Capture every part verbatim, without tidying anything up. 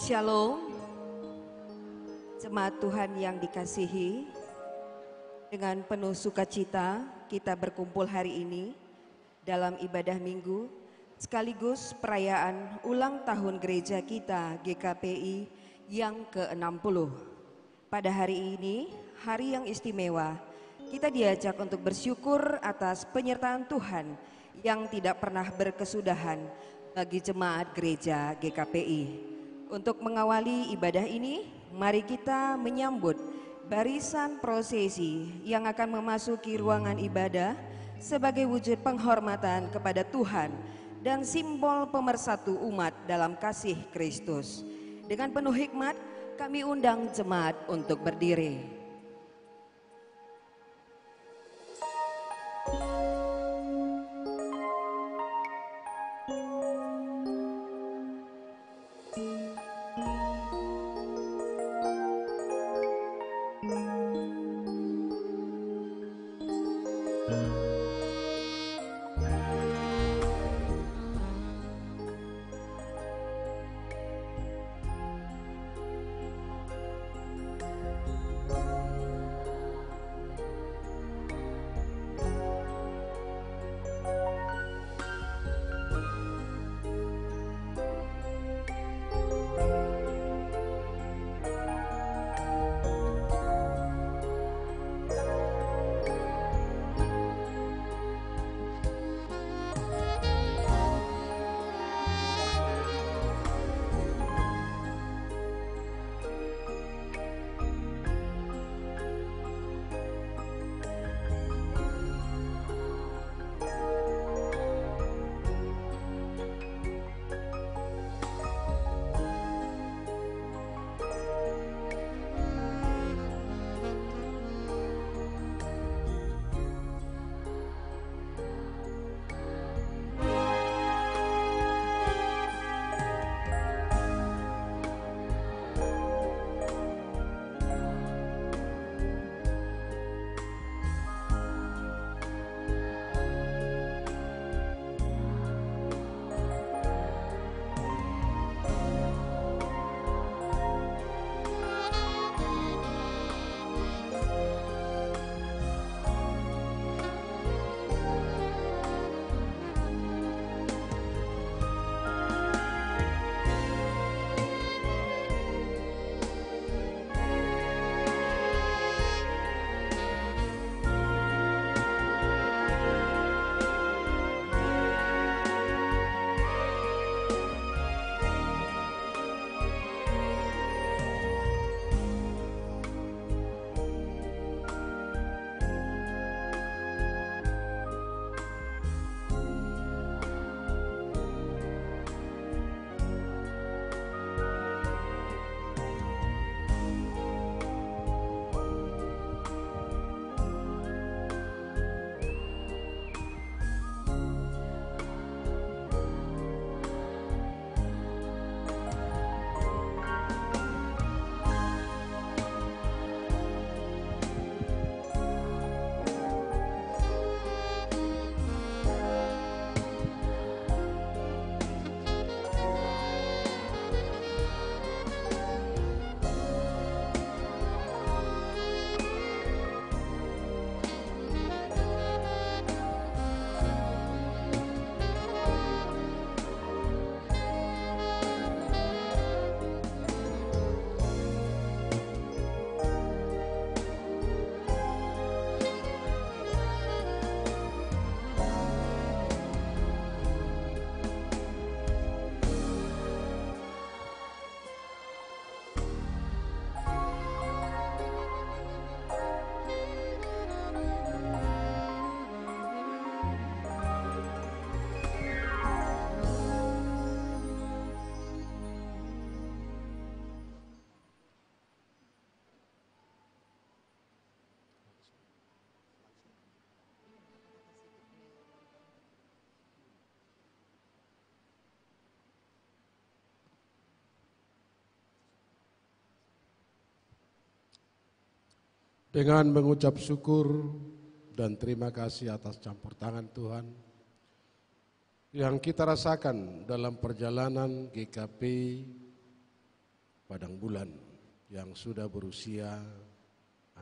Shalom. Jemaat Tuhan yang dikasihi, dengan penuh sukacita kita berkumpul hari ini dalam ibadah Minggu sekaligus perayaan ulang tahun gereja kita, G K P I, yang keenam puluh. Pada hari ini, hari yang istimewa, kita diajak untuk bersyukur atas penyertaan Tuhan yang tidak pernah berkesudahan bagi jemaat gereja G K P I. Untuk mengawali ibadah ini, mari kita menyambut barisan prosesi yang akan memasuki ruangan ibadah sebagai wujud penghormatan kepada Tuhan dan simbol pemersatu umat dalam kasih Kristus. Dengan penuh hikmat, kami undang jemaat untuk berdiri. Dengan mengucap syukur dan terima kasih atas campur tangan Tuhan yang kita rasakan dalam perjalanan G K P Padang Bulan yang sudah berusia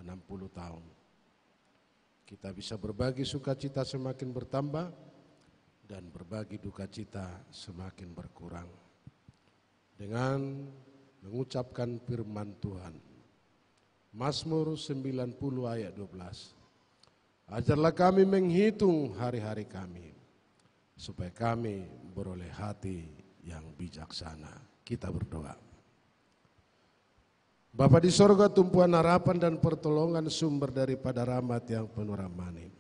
enam puluh tahun. Kita bisa berbagi sukacita semakin bertambah dan berbagi duka cita semakin berkurang. Dengan mengucapkan firman Tuhan. Mazmur sembilan puluh ayat dua belas. Ajarlah kami menghitung hari-hari kami, supaya kami beroleh hati yang bijaksana. Kita berdoa. Bapa di sorga, tumpuan harapan dan pertolongan, sumber daripada rahmat yang penuh rahmani.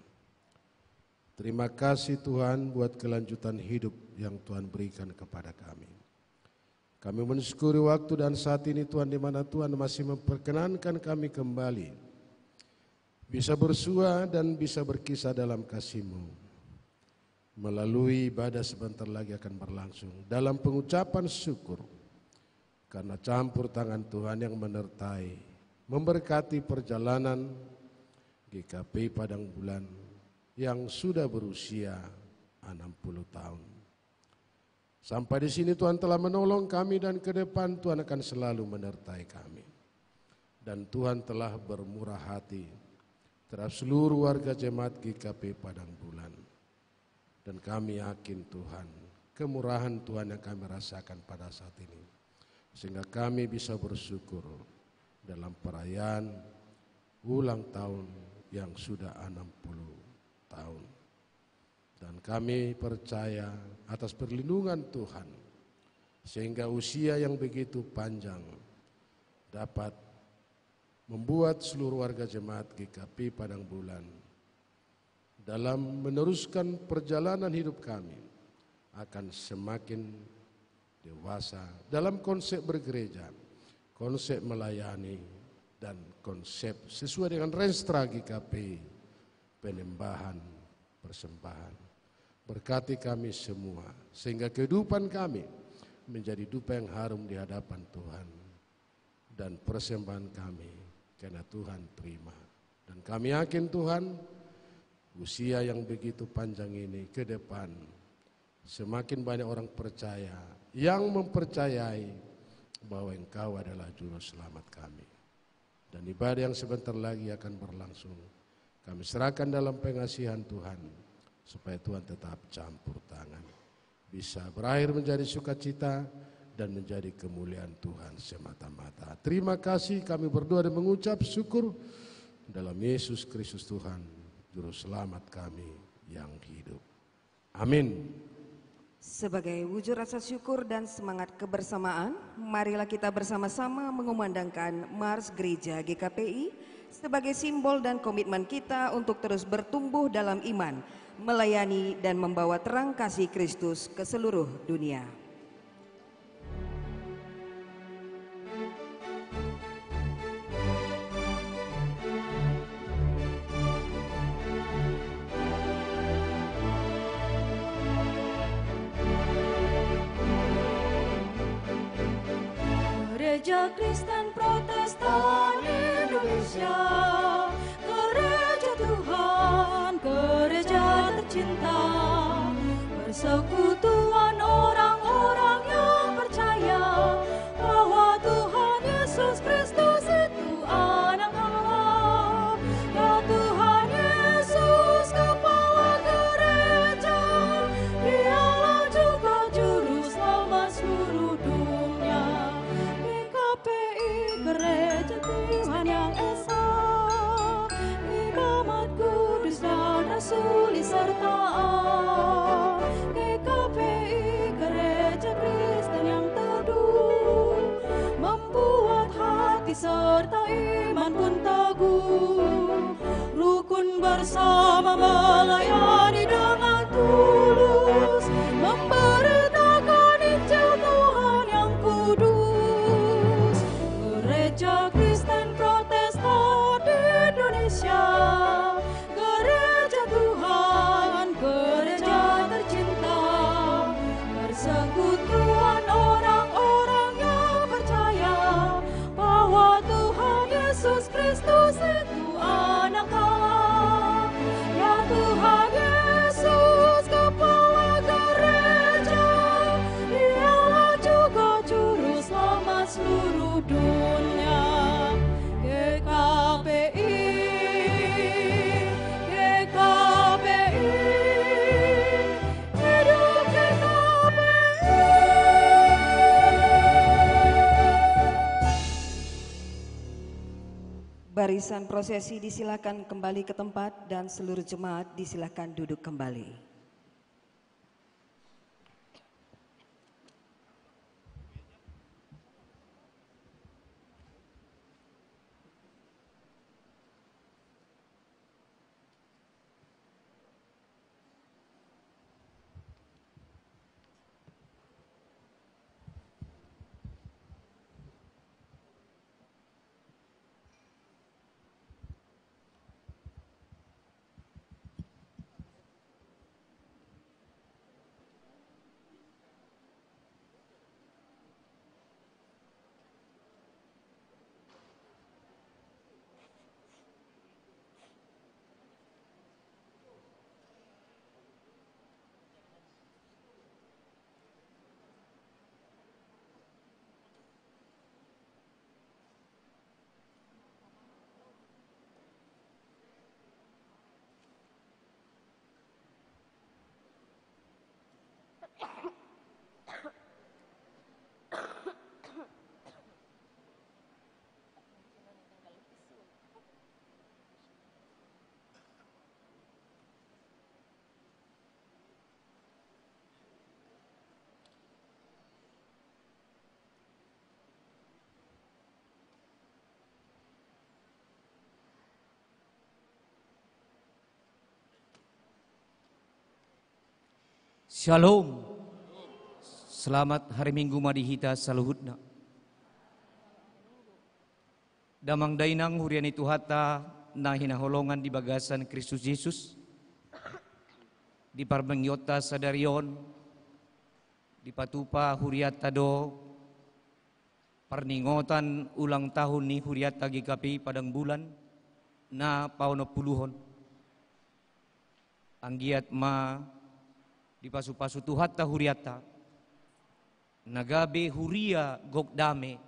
Terima kasih Tuhan buat kelanjutan hidup yang Tuhan berikan kepada kami. Kami mensyukuri waktu dan saat ini Tuhan, di mana Tuhan masih memperkenankan kami kembali bisa bersua dan bisa berkisah dalam kasih-Mu. Melalui ibadah sebentar lagi akan berlangsung dalam pengucapan syukur karena campur tangan Tuhan yang menyertai, memberkati perjalanan G K P Padang Bulan yang sudah berusia enam puluh tahun. Sampai di sini Tuhan telah menolong kami dan ke depan Tuhan akan selalu menyertai kami. Dan Tuhan telah bermurah hati terhadap seluruh warga jemaat G K P Padang Bulan. Dan kami yakin Tuhan, kemurahan Tuhan yang kami rasakan pada saat ini, sehingga kami bisa bersyukur dalam perayaan ulang tahun yang sudah enam puluh tahun. Dan kami percaya atas perlindungan Tuhan, sehingga usia yang begitu panjang dapat membuat seluruh warga jemaat G K P Padang Bulan dalam meneruskan perjalanan hidup kami akan semakin dewasa dalam konsep bergereja, konsep melayani, dan konsep sesuai dengan Renstra G K P, penyembahan, persembahan. Berkati kami semua, sehingga kehidupan kami menjadi dupa yang harum di hadapan Tuhan, dan persembahan kami karena Tuhan terima. Dan kami yakin Tuhan, usia yang begitu panjang ini ke depan, semakin banyak orang percaya yang mempercayai bahwa Engkau adalah Juru Selamat kami. Dan ibadah yang sebentar lagi akan berlangsung, kami serahkan dalam pengasihan Tuhan, supaya Tuhan tetap campur tangan, bisa berakhir menjadi sukacita dan menjadi kemuliaan Tuhan semata-mata. Terima kasih, kami berdoa dan mengucap syukur dalam Yesus Kristus Tuhan, Juru Selamat kami yang hidup. Amin. Sebagai wujud rasa syukur dan semangat kebersamaan, marilah kita bersama-sama mengumandangkan Mars Gereja G K P I sebagai simbol dan komitmen kita untuk terus bertumbuh dalam iman, melayani dan membawa terang kasih Kristus ke seluruh dunia. Gereja Kristen Protestan Indonesia, Gereja Tuhan, gereja tercinta, persekutuan orang-orang yang percaya bahwa Tuhan Yesus Kristus itu Anak Allah. Ya, Tuhan Yesus, Kepala Gereja, Dialah juga Juru Selamat seluruh dunia. G K P I, Gereja Tuhan yang Esa, Imamat Kudus dan Rasuli serta G K Barisan prosesi disilakan kembali ke tempat dan seluruh jemaat disilakan duduk kembali. Syalom. Selamat hari Minggu ma di hita saluhutna. Damang dainang huria ni Tuhanta na hinaholongan di bagasan Kristus Jesus, di parmingguonta sadari on, dipatupa hurianta do parningotan ulang tahun ni hurianta G K P I Padang Bulan na paonom puluhon. Anggiat ma dipasupasu Tuhanta hurianta, na gabe huria gok dame,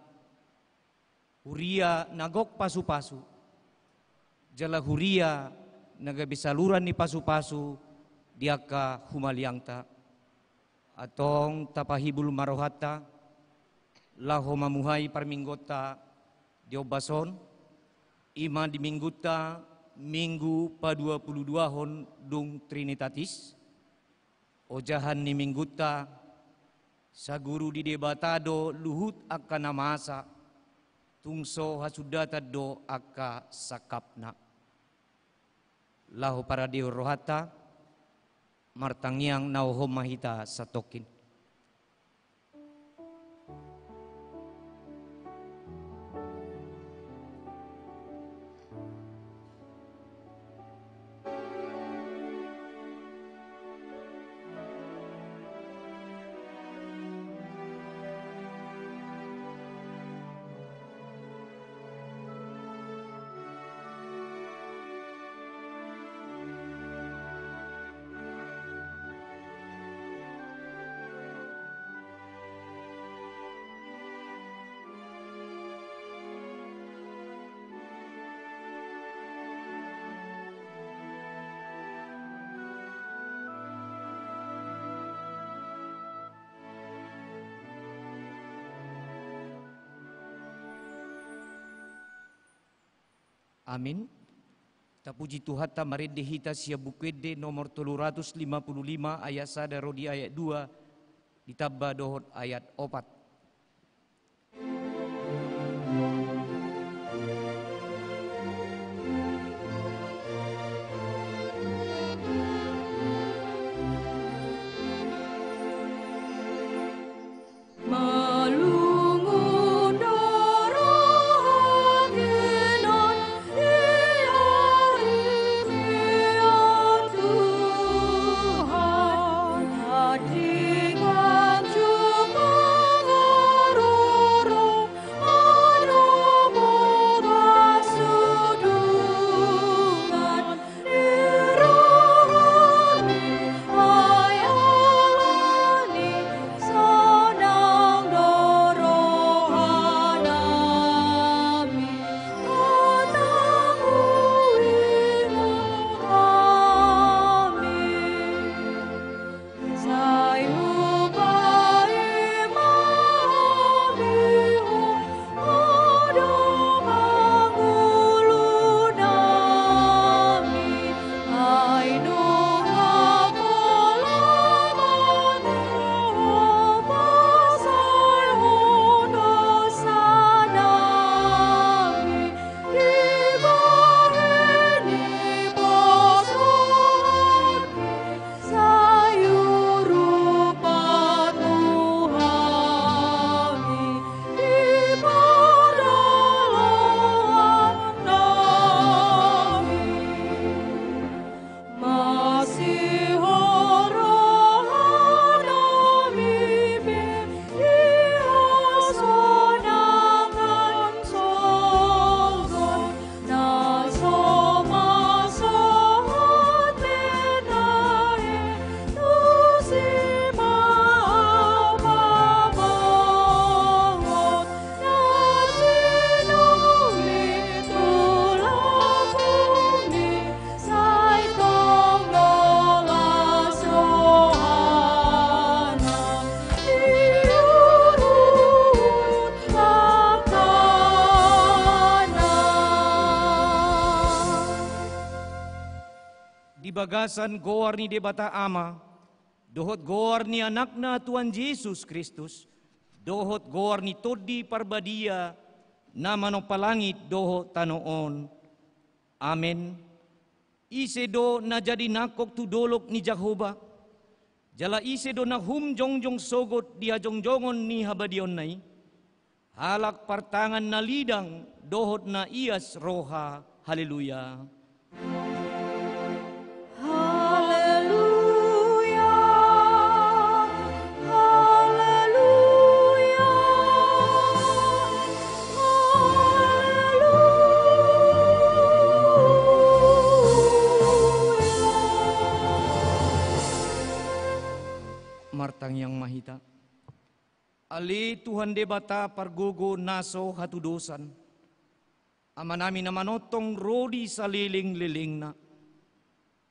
huria na gok pasupasu, jala huria na gabe saluran ni pasupasu di angka humaliangta. Antong tapahibul ma rohanta, laho mamuhai parmingguonta di ombas on, i ma di minggunta Minggu paduapuluduahon dung Trinitatis, ojahan ni minggunta, saguru di Debata do luhut angka na masa, tung so hasundatan do angka sangkapna. Laho paradehon rohanta, martangiang na hohom ma hita satongkin. Amin. Tapuji Tuhanta, marende hita sian Buku Ende nomor tolu ratus lima puluh lima, ayat sada ro di ayat dua, ditamba dohot ayat opat. Bagasan goar ni Debata Ama, dohot goar ni Anakna Tuhan Jesus Kristus, dohot goar ni Tondi Parbadia, na manompa langit dohot tano on. Amen. Ise do na jadi nangkok tu dolok ni Jahowa? Jala ise do na hum jongjong sogot di hajongjongon ni habadiaonna i? Halak partangan na lidang dohot na ias roha. Haleluya. Haleluya. Haleluya. Haleluya. Martangiang ma hita. Ale Tuhan Debata pargogo na so hatudosan, Amanami na manongtong ro di salelenglelengna.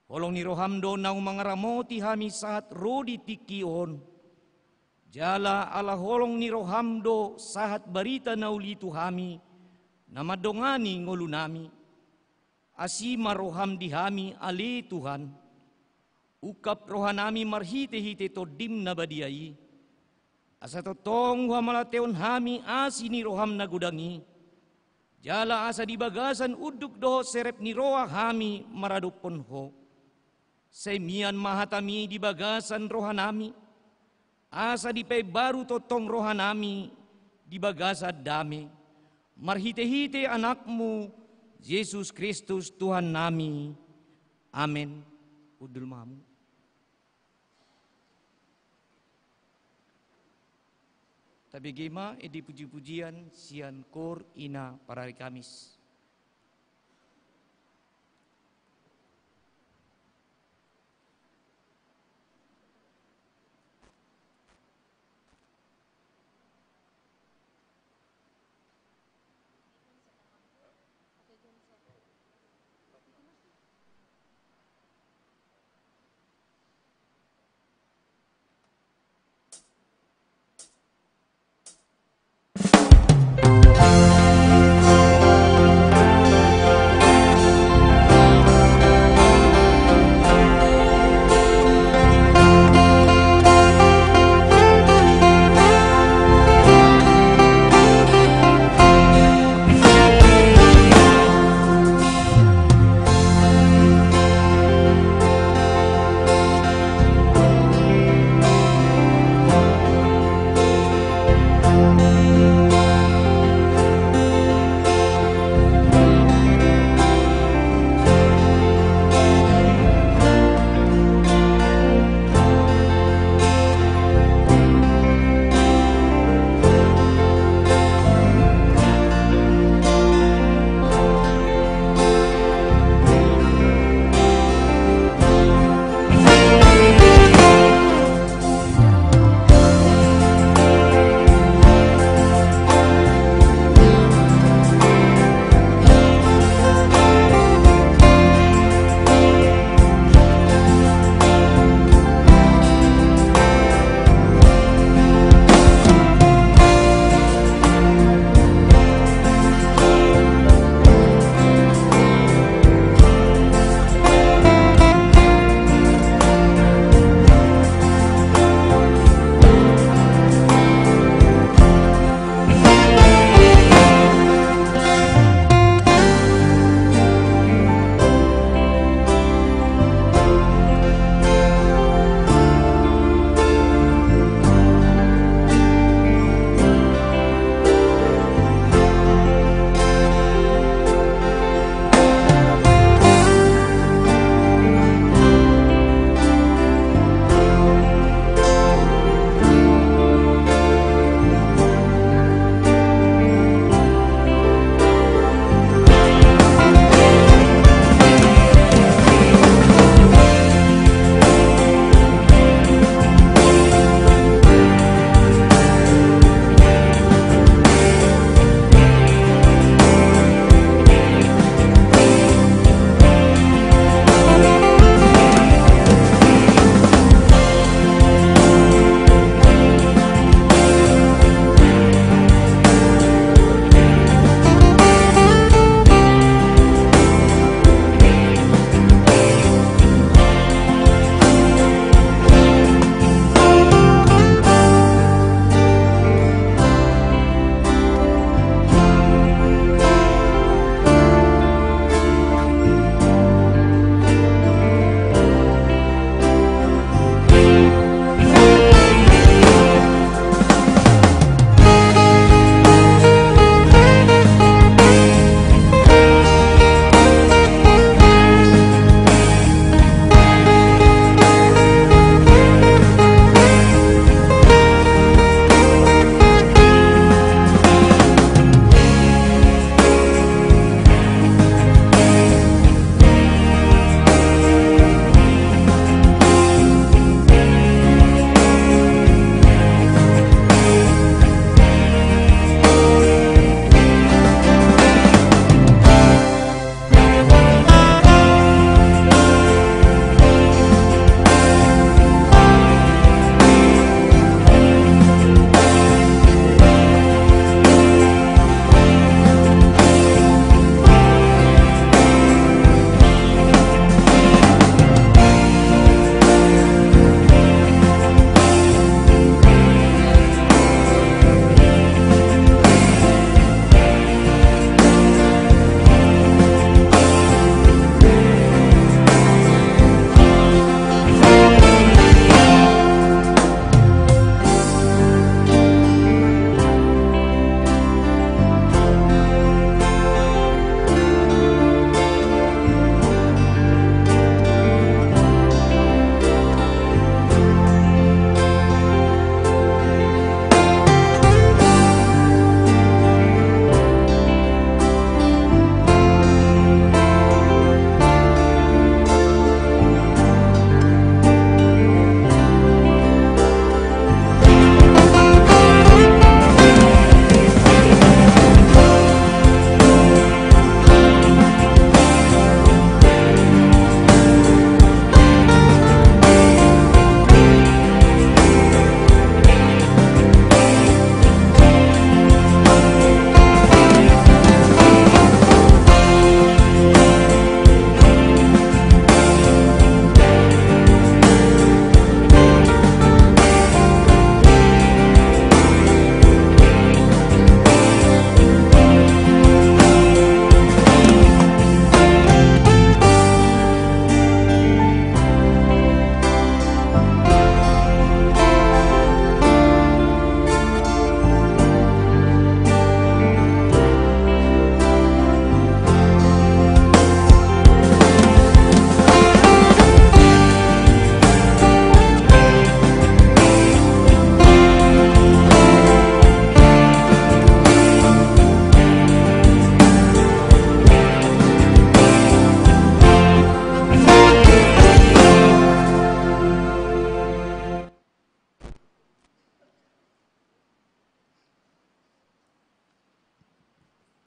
Holong ni roham do naung mangaramoti hami sahat ro di tingki on. Jala ala holong ni roham do sahat barita na uli tu hami, na mandongani ngolunami. Asi ma roham di hami, ale Tuhan. Ungkap rohanami marhitehite Tondim na badia i. Asa tongtong huhamauliatehon hami asi ni roham na godang i. Jala asa di bagasan unduk dohot serep ni roha hami maradophon Ho. Sai mian ma hatami di bagasan rohanami. Asa dipaimbaru tongtong rohanami di bagasan dame. Marhitehite Anakmu, Jesus Kristus Tuhannami. Amen. Hundul ma hamu. Tabege ma ende pujipujian sian Koor Ina Parari Kamis.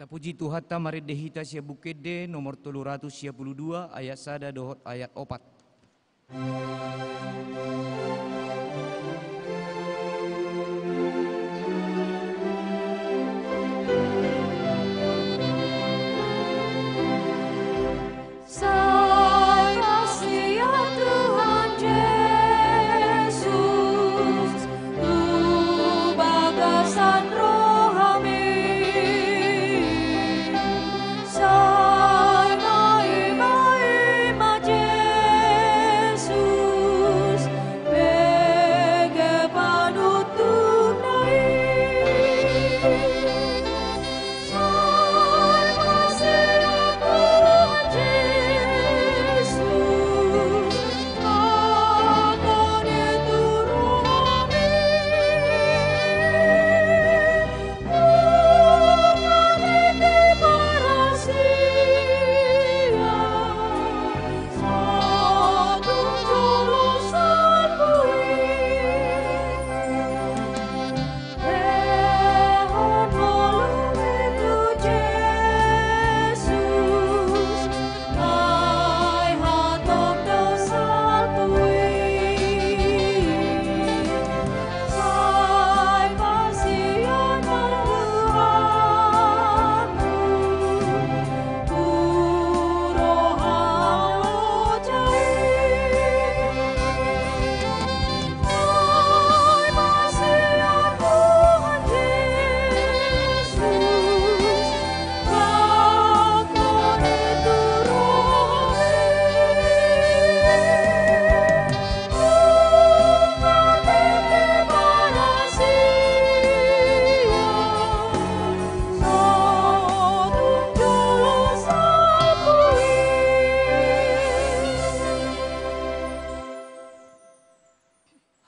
Tapuji Tuhanta, marende hita sian Buku Ende nomor tolu ratus sia pulu dua, ayat sada dohot ayat opat. Sai ma sian Tuhan Jesus tu bagasan rohami. Sai ma i, ma i ma Jesus, bege panutupna i. Sai ma sian Tuhan Jesus,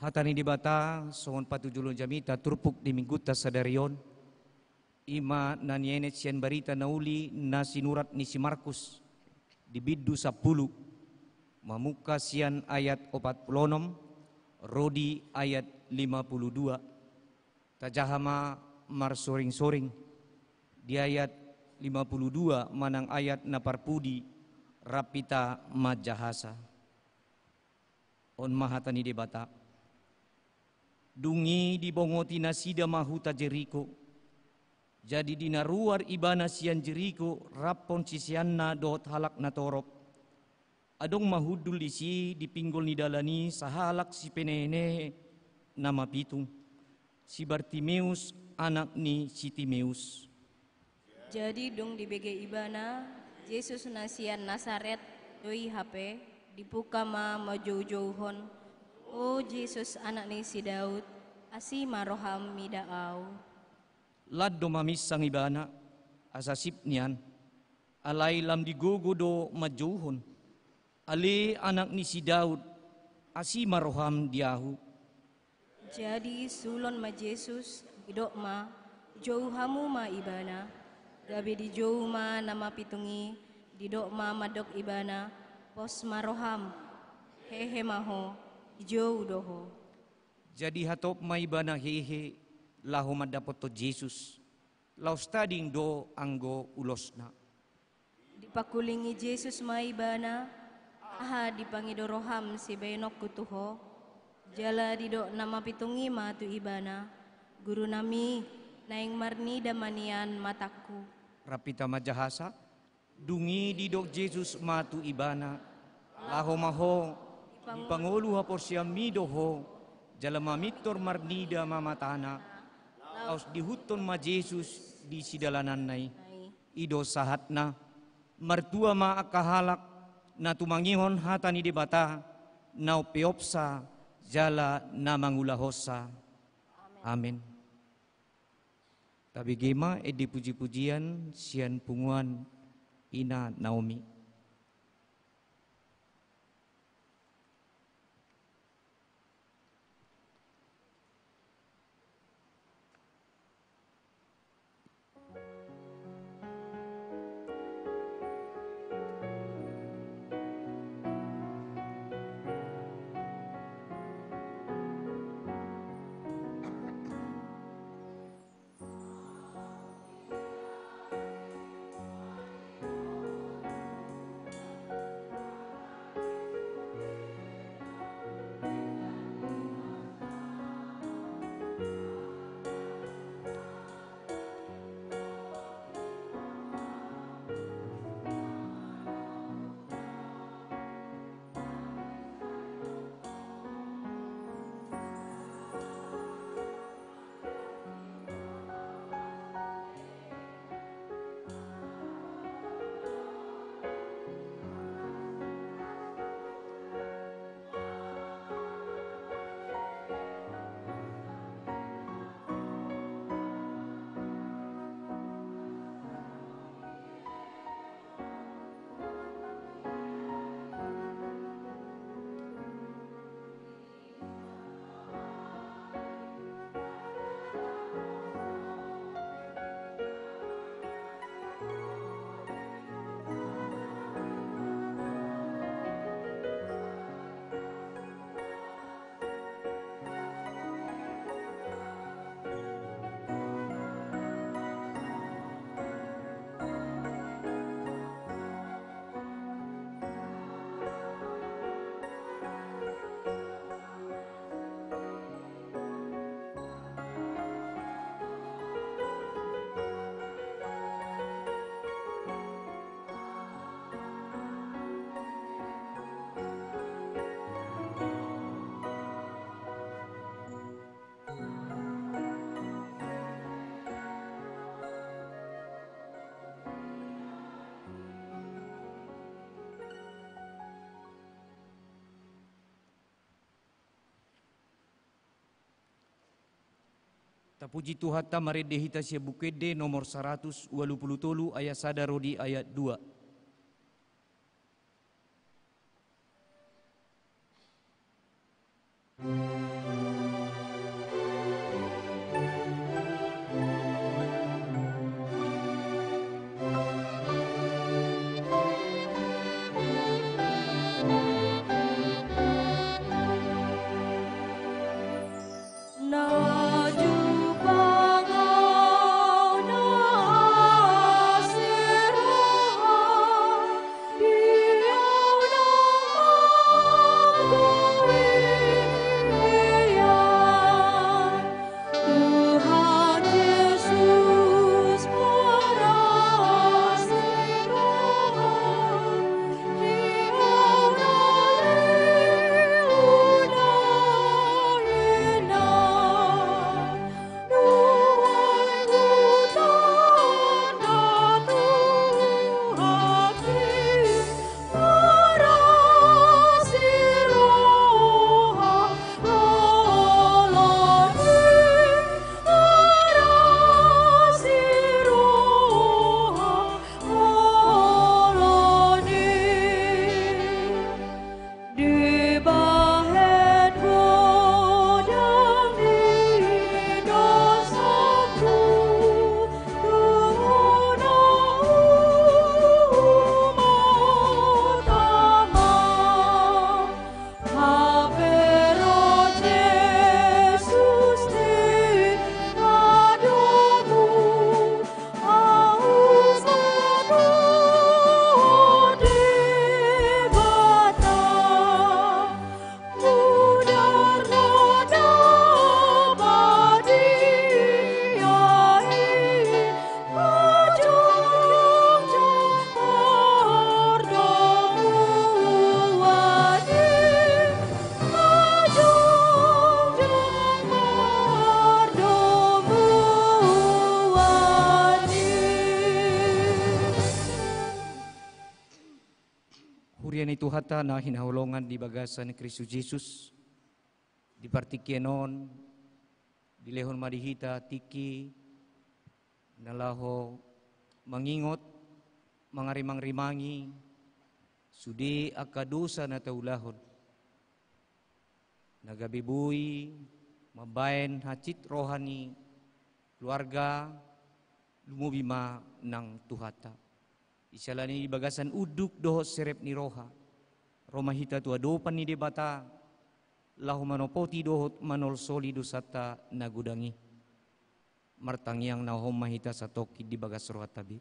Hata ni Debata songon patujolo jamita turpuk di minggunta sadari on, i ma na nienet sian barita na uli na sinurat ni si Markus, di bindu sampulu, mamungka sian ayat opat pulu onom ro di ayat lima pulu dua. Tajaha ma marsoring-soring di ayat lima pulu dua manang ayat na parpudi, rap hita manjahasa. On ma hata ni Debata. Dung i dibongoti nasida ma huta Jeriko. Jadi di na ruar ibana sian Jeriko raphon siseanna dohot halak na torop, adong ma hundul disi di pinggol ni dalan i sahalak sipenehe-nehe na mapitung, si Bartimeus anak ni si Timeus. Jadi dung dibege ibana, Jesus na sian Nasaret do i hape, dipungka ma manjoujouhon, "O Jesus, Anak ni si Daud, asi ma roham mida ahu." Lan do maminsang ibana, asa sip nian, alai lam digogo do manjouhon, "Ale Anak ni si Daud, asi ma roham di ahu." Jadi sulon ma Jesus, didok ma, "Jou hamu ma ibana." Gabe dijou ma na mapitung i, didok ma mandok ibana, "Pos ma roham, hehe ma ho, dijou do ho." Jadi hatop ma ibana hehe laho mandapothon Jesus. Laos tading do anggo ulosna. Dipangkulingi Jesus ma ibana, "Aha dipangido roham sibaenonku tu ho?" Jala didok na mapitung i ma tu ibana, "Guru nami, naeng marnida ma nian matangku." Rap hita manjahasa. Dung i didok Jesus ma tu ibana, "Laho ma ho, dipangolu haporseaonmi do ho." Jala mamintor marnida ma matana. Laos diihuthon ma Jesus di sidalananna i. I do sahatna. Martua ma angka halak na tumangihon hata ni Debata, na umpeopsa jala na mangulahonsa. Amen. Tabege ma ende puji-pujian sian punguan Ina Naomi. Tapuji Tuhanta, marende hita sian Buku Ende nomor saratus ualu pulu tolu, ayat sada ro di ayat dua. Huria ni Tuhanta na hinaholongan di bagasan Kristus Jesus, di partingkian on dilehon ma di hita tingki na laho mangingot, mangarimangrimangi sude angka dosa na taulahon, na gabe boi mambahen hansit roha ni keluarga, lumobi ma nang Tuhanta. Siala ni i, di bagasan unduk dohot serep ni roha, ro ma hita tu adopan ni Debata, laho manopoti dohot manolsoli dosanta na godang i. Martangiang na hom ma hita satongkin di bagas rohanta be.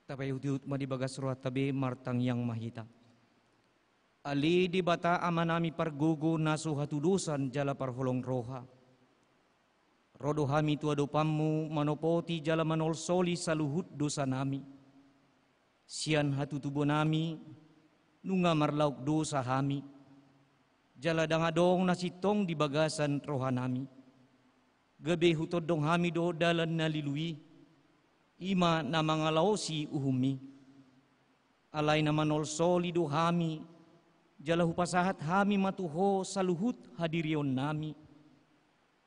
Tapaihutihut ma di bagas rohanta be, martangiang ma hita. Ale Debata Amanami pargogo na so hatudosan jala parholong roha, ro do hami tu adopanMu manopoti jala manolsoli saluhut dosanami. Sian hatutubonami nunga marlaok dosa hami, jala ndang adong na sintong di bagasan rohanami. Gabe hutondong hami do dalan na lilu i, i ma na mangalaosi uhumMi. Alai na manolsoli do hami, jala hupasahat hami ma tu Ho saluhut hadirionnami.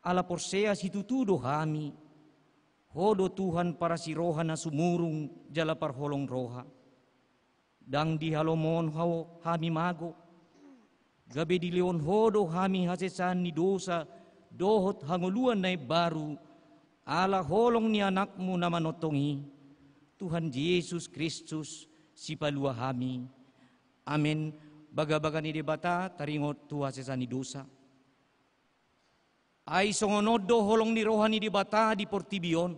Ala porsea situtu do hami, Ho do Tuhan parasi roha na sumurung jala parholong roha. Ndang dihalomohon Ho hami mago, gabe dilehon Ho do hami hasesaan ni dosa dohot hangoluan na imbaru, ala holong ni AnakMu na manongtong i, Tuhan Jesus Kristus, Sipalua hami. Amen. Bagabaga ni Debata taringot tu hasesaan ni dosa. Ai songon on do holong ni roha ni Debata di portibi on,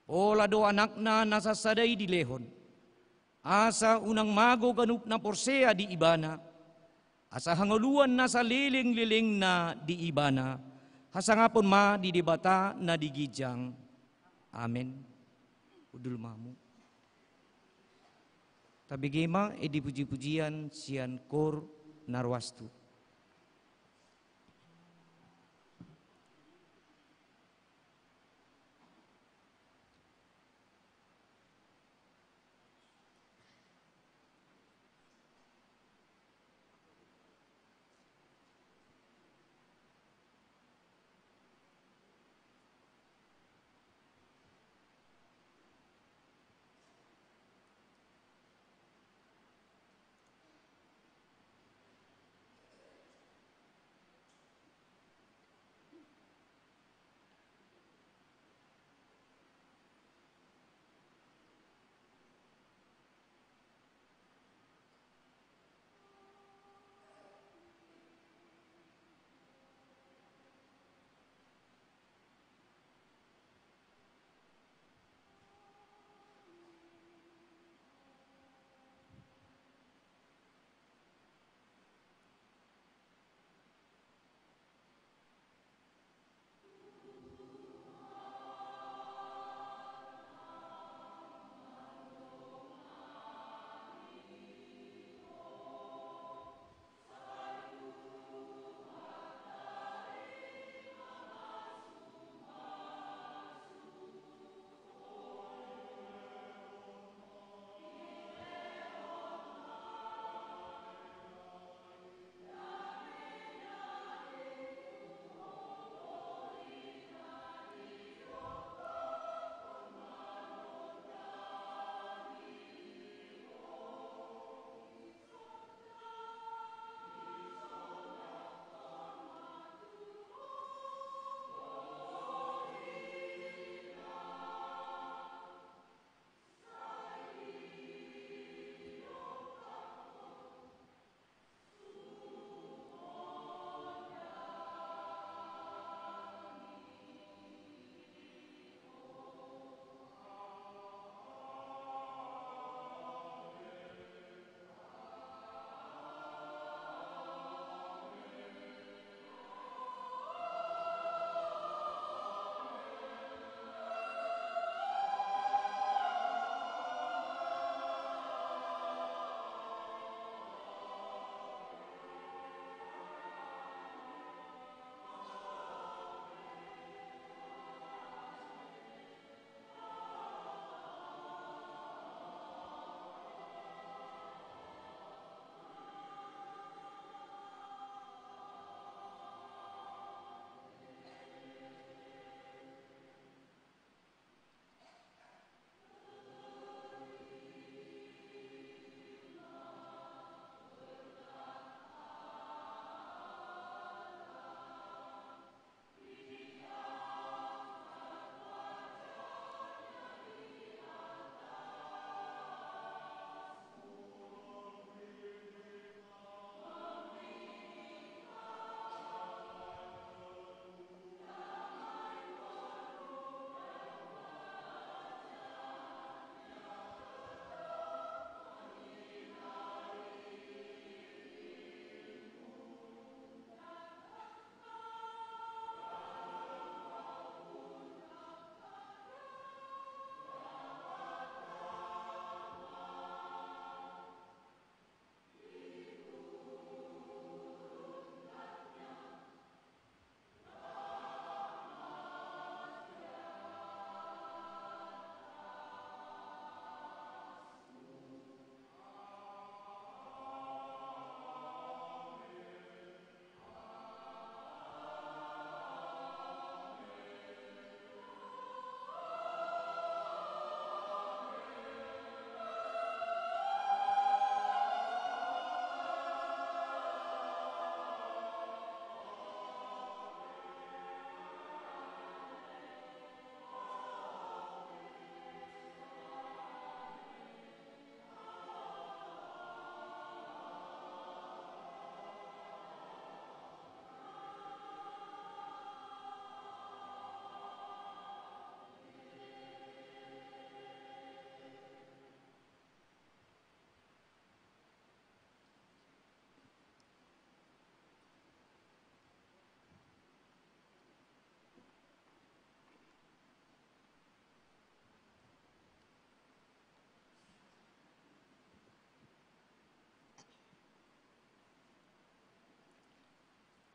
pola do Anakna na sasada i dilehon, asa unang mago ganup na porsea di Ibana, asa hangoluan na salelenglelengna di Ibana. Hasangapon ma di Debata na di ginjang. Amen. Hundul ma hamu. Tabege ma ende pujipujian sian koor na rohas tu.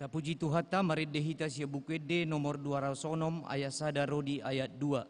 Tapuji Tuhanta, marende hita sian Buku Ende nomor dua ratus onom, ayat sada ro di ayat dua.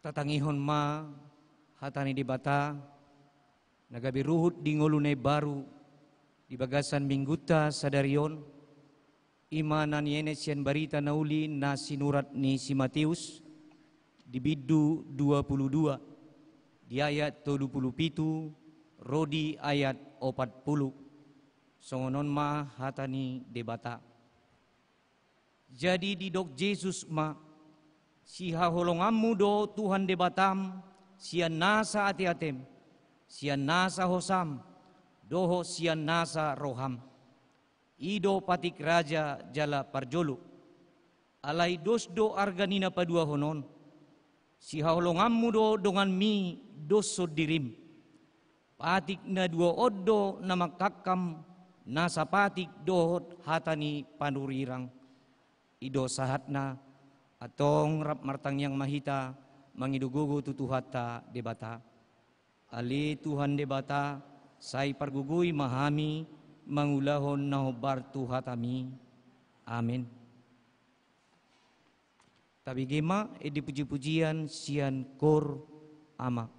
Tatangihon ma hata ni Debata na gabe ruhut di ngolu na imbaru di bagasan minggunta sadari on, i ma na nienet sian barita na uli na sinurat ni si Mateus, di bindu dua pulu dua, di ayat tolu pulu pitu ro di ayat opat pulu. Songon on ma hata ni Debata. Jadi didok Jesus ma: Sihaholonganmu do Tuhan Debatam sian nasa ateatem, sian nasa hosam, dohot sian nasa roham. I do patik raja jala parjolo. Alai dos do arga ni na paduahon on. Sihaholonganmu do donganmi doshon dirim. Patik na dua on do na mangkangkam nasa patik dohot hata ni panurirang. I do sahatna. Antong rap martangiang ma hita mangido gogo tu Tuhanta Debata. Ale Tuhan Debata, sai pargogoi ma hami mangulahon na hombar tu hataMi. Amen. Tabege ma ende pujipujian sian Koor Ama.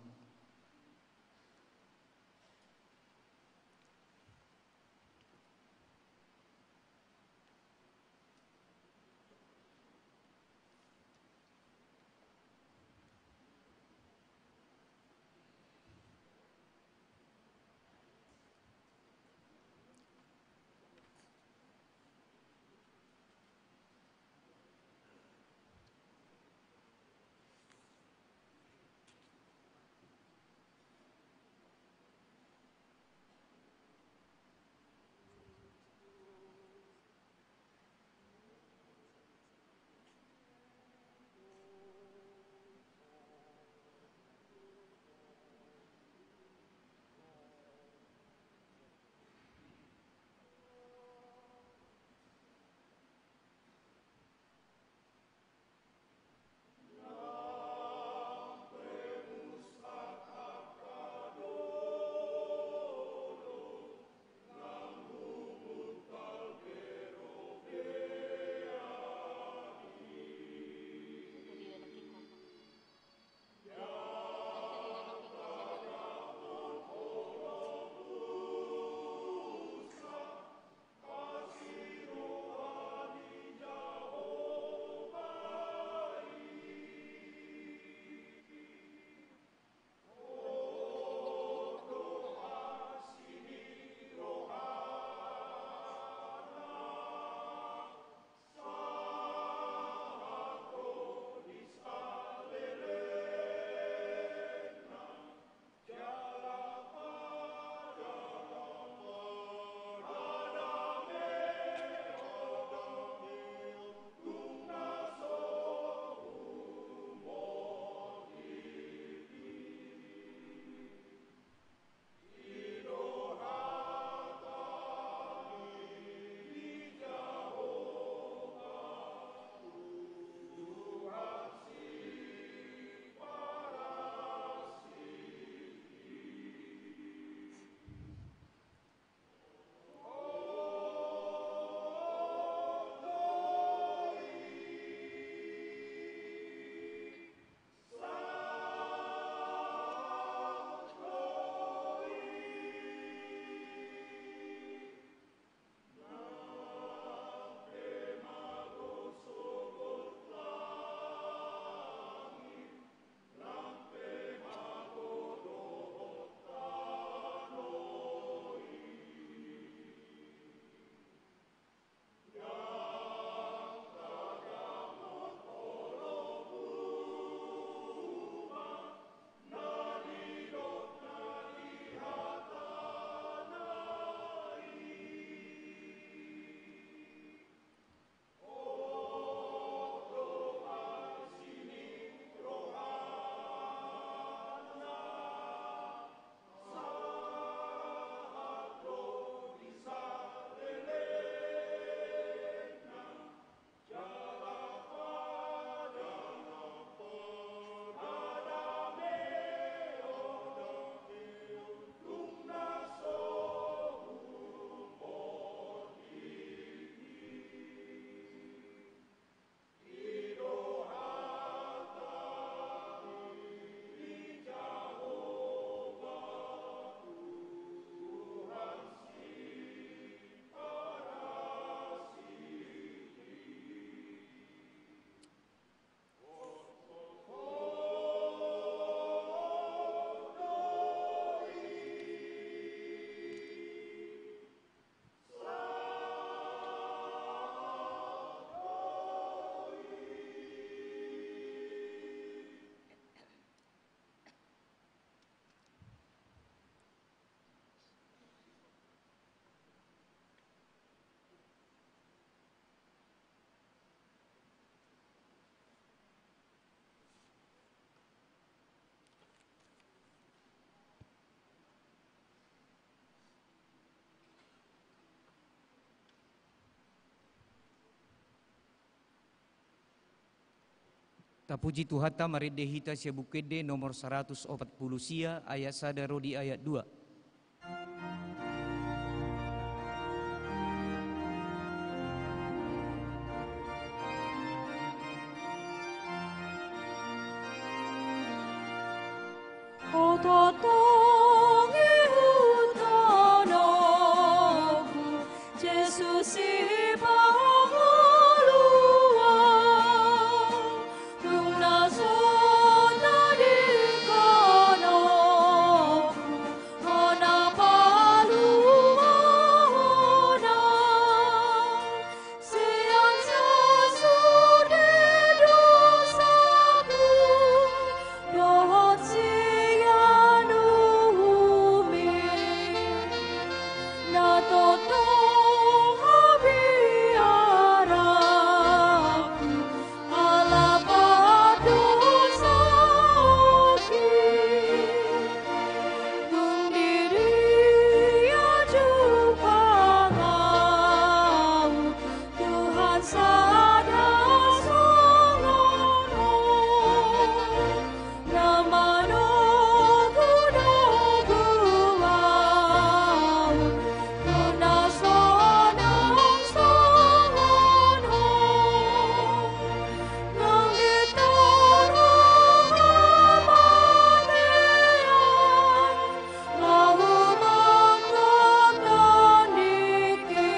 Tapuji Tuhanta, marende hita sian Buku Ende nomor saratus opat pulu sia, ayat sada ro di ayat dua. Ototongi hutonongku, Jesus Sipangoluan, dung na so tadingkononku, hona paluahononku. Sian sasude dosaku, dohot sian uhummi, na tongtong habiaranku, ala pardosaonki. Dung di dia jumpang ahu, Tuhan, sada songon Ho, na manogunogu ahu, tu na sonang songon Ho. Nang di toru hamatean, laho manggohi tingki,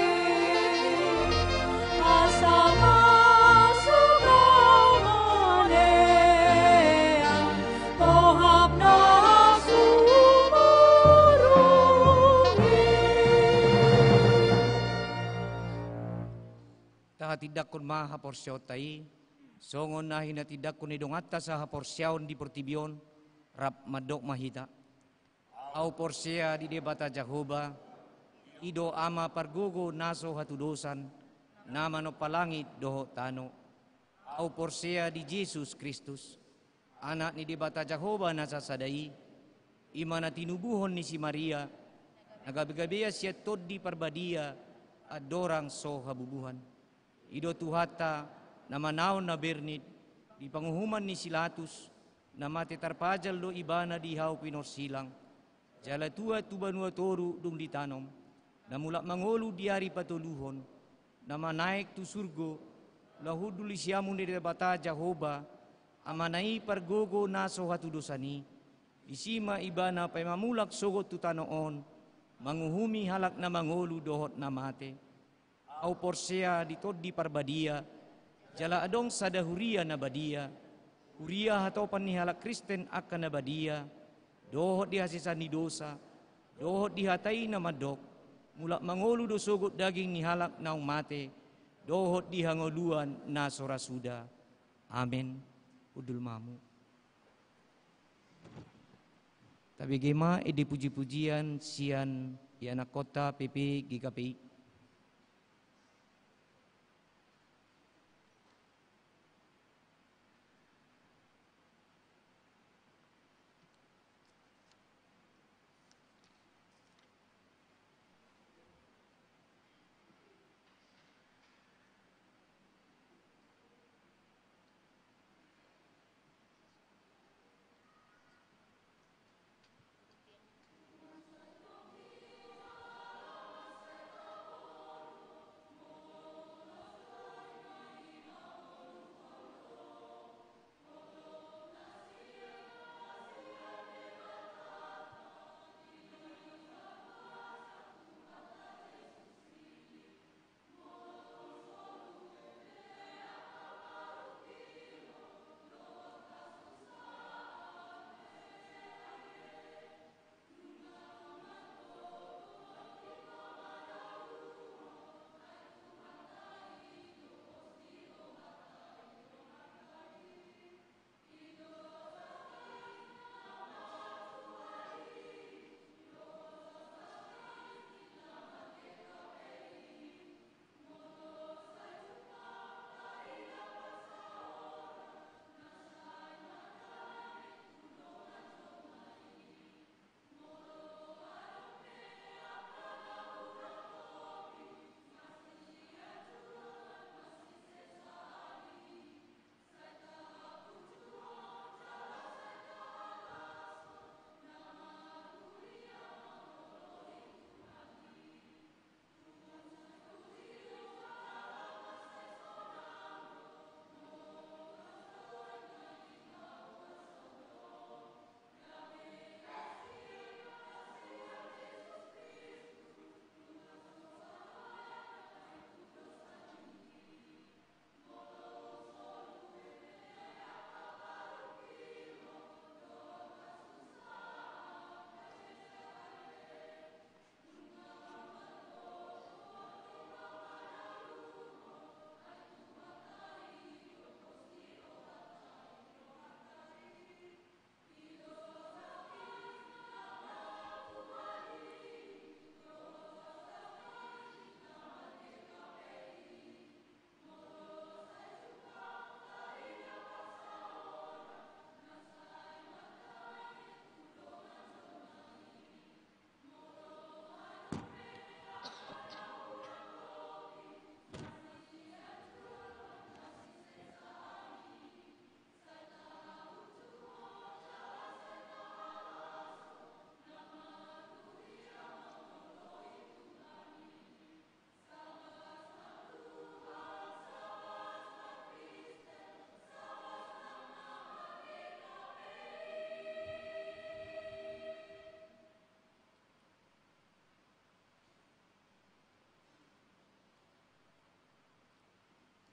asa masuk hamatean, tohap na sumurung i. Tahatindangkon ma haporseaonta i, songon na hinatindangkon ni donganta sahaporseaon di portibi on, rap mandok ma hita. Ahu porsea di Debata Jahowa, i do Ama pargogo na so hatudosan, na manompa langit dohot tano. Ahu porsea di Jesus Kristus, Anak ni Debata Jahowa na sasada i, i ma na tinubuhon ni si Maria, na gabegabean sian Tondi Parbadia, andorang so habubuhan. I do Tuhanta, na manaon na bernit, di panguhuman ni si Latus, na mate tarpajal do Ibana di hau pinorsilang, jala tuat tu banua toru dung ditanom, na mulak mangolu di ari patoluhon, na manaek tu surgo, laho hundul di siamun ni Debata Jahowa, Amana i pargogo na so hatudosan i, disi ma Ibana paima mulak sogot tu tano on, manguhumi halak na mangolu dohot na mate. Ahu porsea di Tondi Parbadia, jala adong sada huria na badia, huria hatopan ni halak Kristen angka na badia, dohot di hasesaan ni dosa, dohot di hata i na mandok, mulak mangolu do sogot daging ni halak naung mate, dohot di hangoluan na so ra suda. Amen. Hundul ma hamu. Tabege ma ende pujipujian sian ianakkonta P P G K P I.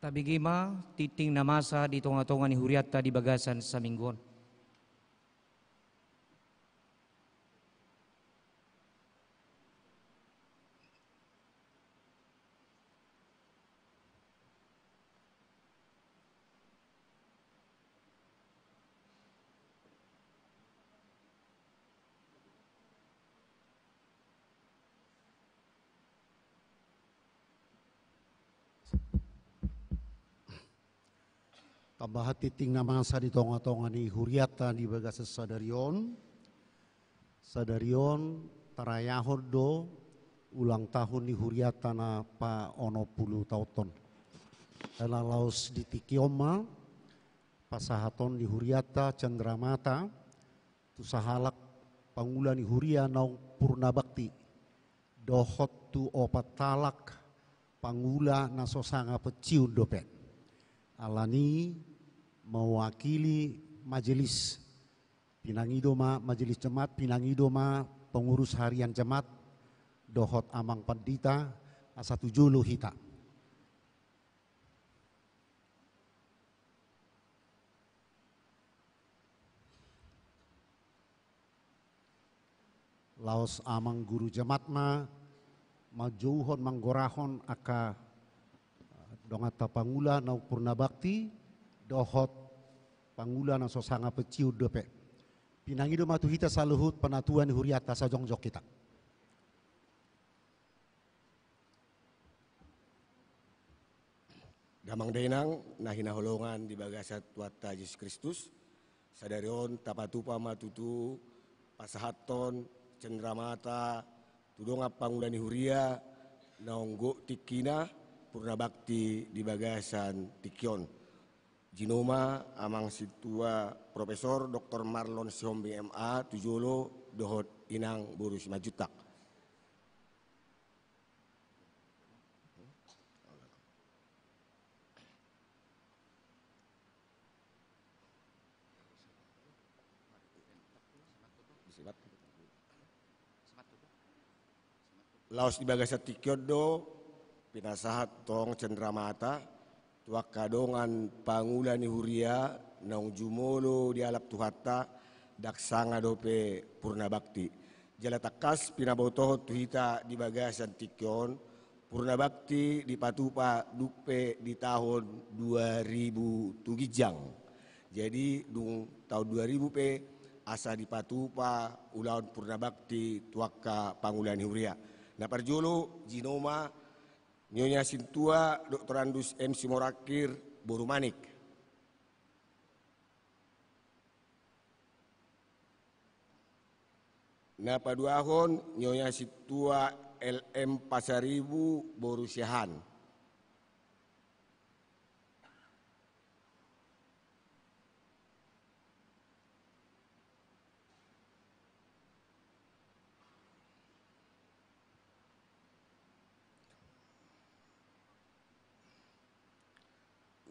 Tabege ma tingting na masa di tongatonga ni hurianta di bagasan saminggu on. Tambahan tingting na masa di tongatonga ni hurianta di bagasan sadari on. Sadari on tarayahon do ulang tahun ni hurianta na paonom pulu taon on. Ala laos di tingki on ma pasahaton ni hurianta Cendramata tu sahalak pangula ni huria naung purna bakti, dohot tu opat halak pangula na so sanga pensiun dope. Alani mewakili majelis, pinangido ma majelis jemaat, pinangido ma pengurus harian jemaat, dohot amang pandita, asa tu jolo hita. Laos amang guru jemaat ma manjouhon, manggorahon angka, eh, donganta pangula naung purna bakti, dohot pangula na so sanga pensiun dope. Pinangido ma tu hita saluhut panatua ni hurianta, asa jongjong hita. Damang dainang na hinaholongan di bagasan Tuhanta Jesus Kristus, sadari on tapatupa ma tutu pasahathon cendramata tu dongan pangula ni huria naung gok tingkina purna bakti di bagasan tingki on. Jinoma amang sintua Profesor Doktor Marlon Sihombing M A tu jolo dohot inang boru Simanjuntak. Laos di bagasan tingki on do pinasahat tong cendramata tu angka dongan pangula ni huria naung jumolo dialap Tuhanta, ndang sanga dope purna bakti. Jala tangkas pinabotohon tu hita di bagasan tingki on, purna bakti dipatupa dung pe di taon dua ribu tu ginjang. Jadi dung taon dua ribu pe asa dipatupa ulaon purna bakti tu angka pangula ni huria. Na parjolo jinoma Nyonya Sintua Doktorandus M Simorangkir boru Manik. Na paduahon Nyonya Sintua L M Pasaribu boru Siahaan.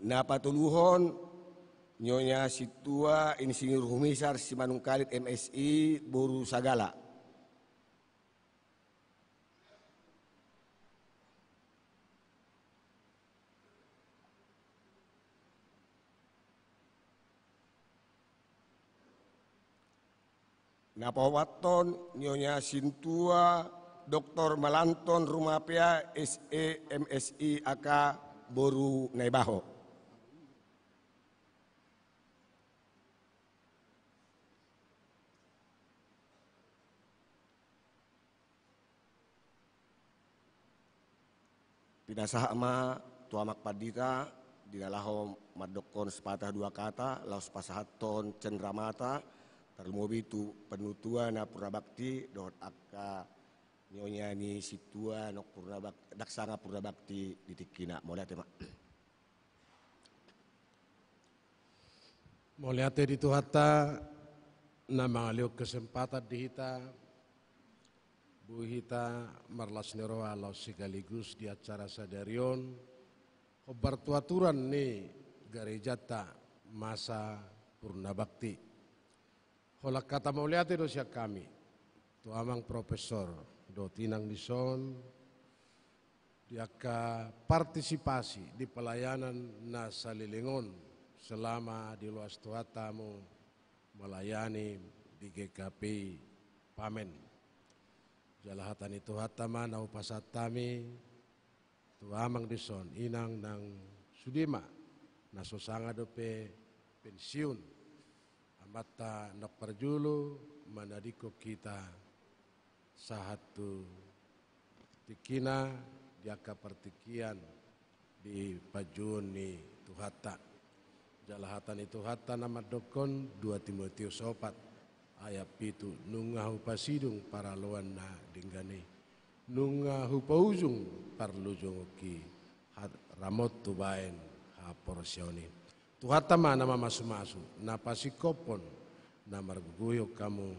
Na patoluhon Nyonya Sintua Insinyur Humisar Simanungkalit M Si boru Sagala. Na paopathon Nyonya Sintua Doktor Malanton Rumapea S E M Si A K boru Naibaho. Pinasahat ma tu amang pandita di na laho mandokkon sepatah dua kata laos pasahathon cendramata, tarlumobi tu panutua na purna bakti dohot angka nyonya ni sintua naung purna bak-, ndang sanga purna bakti di tingkina. Mauliate ma. Mauliate di Tuhanta na mangalehon kesempatan di hita, boi hita marlas ni roha laos sekaligus di acara sadari on hombar tu aturan ni garejanta masa purna bakti. Holan hata mauliate do sian hami tu amang profesor dohot inang dison, di angka partisipasi di pelayanan na saleleng on selama diloas Tuhanta hamu melayani di G K P I Pamen. Jala hata ni Tuhanta ma na hupasahat hami tu amang dison, inang nang sude ma na so sanga dope pensiun. Amanta na parjolo manadingkon hita sahat tu tingkina di angka partingkian di panjouon ni Tuhanta. Jala hata ni Tuhanta na mandokkon, dua Timoteus opat ayat pitu, nunga hupasidung paraloan na denggan i, nunga hupaujung parlujungki, hat-, ramot hubaen haporseaon i. Tuhanta ma na mamasumasu, na pasingkophon, na margogoihon hamu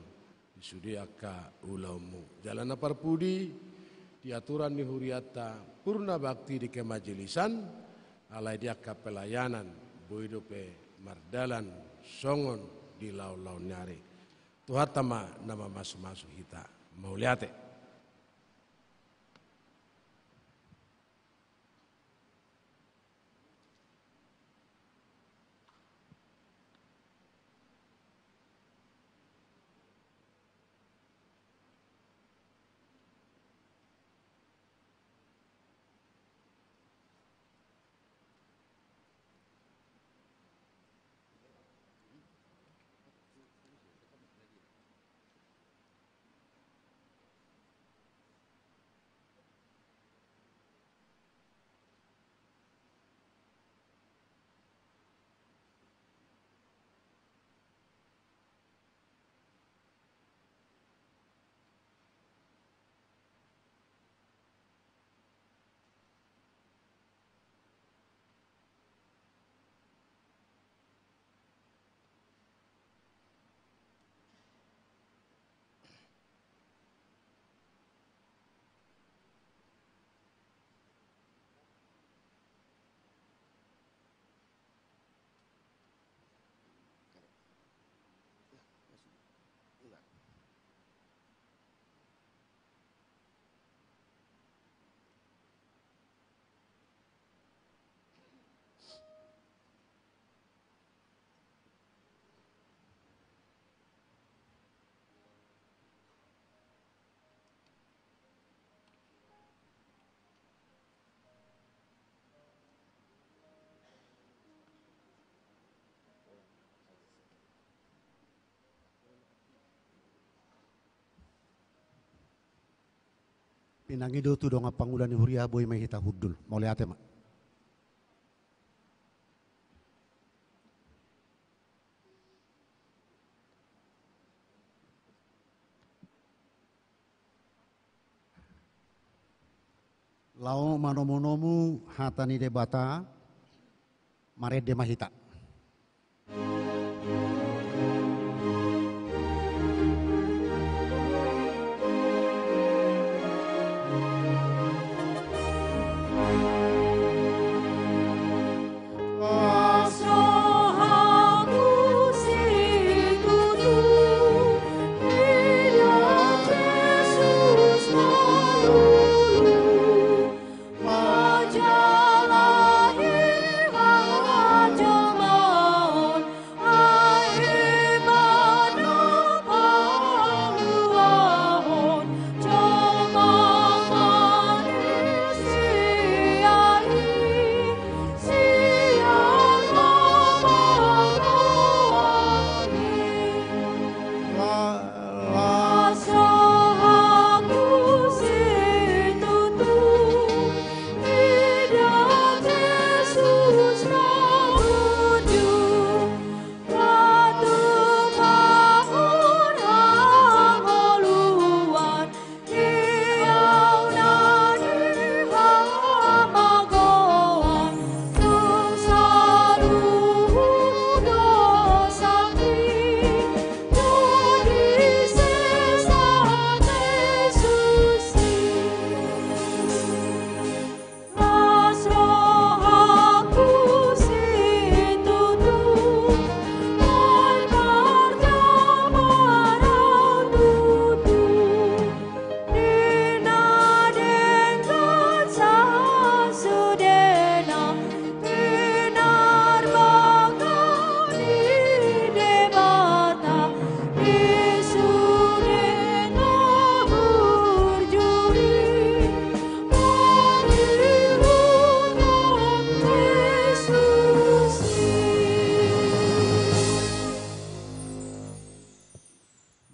di sude angka ulaonmu. Jala na parpudi di aturan ni hurianta, purna bakti di kemajelisan, alai di angka pelayanan boi dope mardalan songon di laonlaon ni ari. Tuhanta ma na mamasumasu hita. Mauliate. Pinangido tu dongan pangula ni huria, boi ma hita hundul. Mauliate ma. Laho manomunomu hata ni Debata, marende ma hita.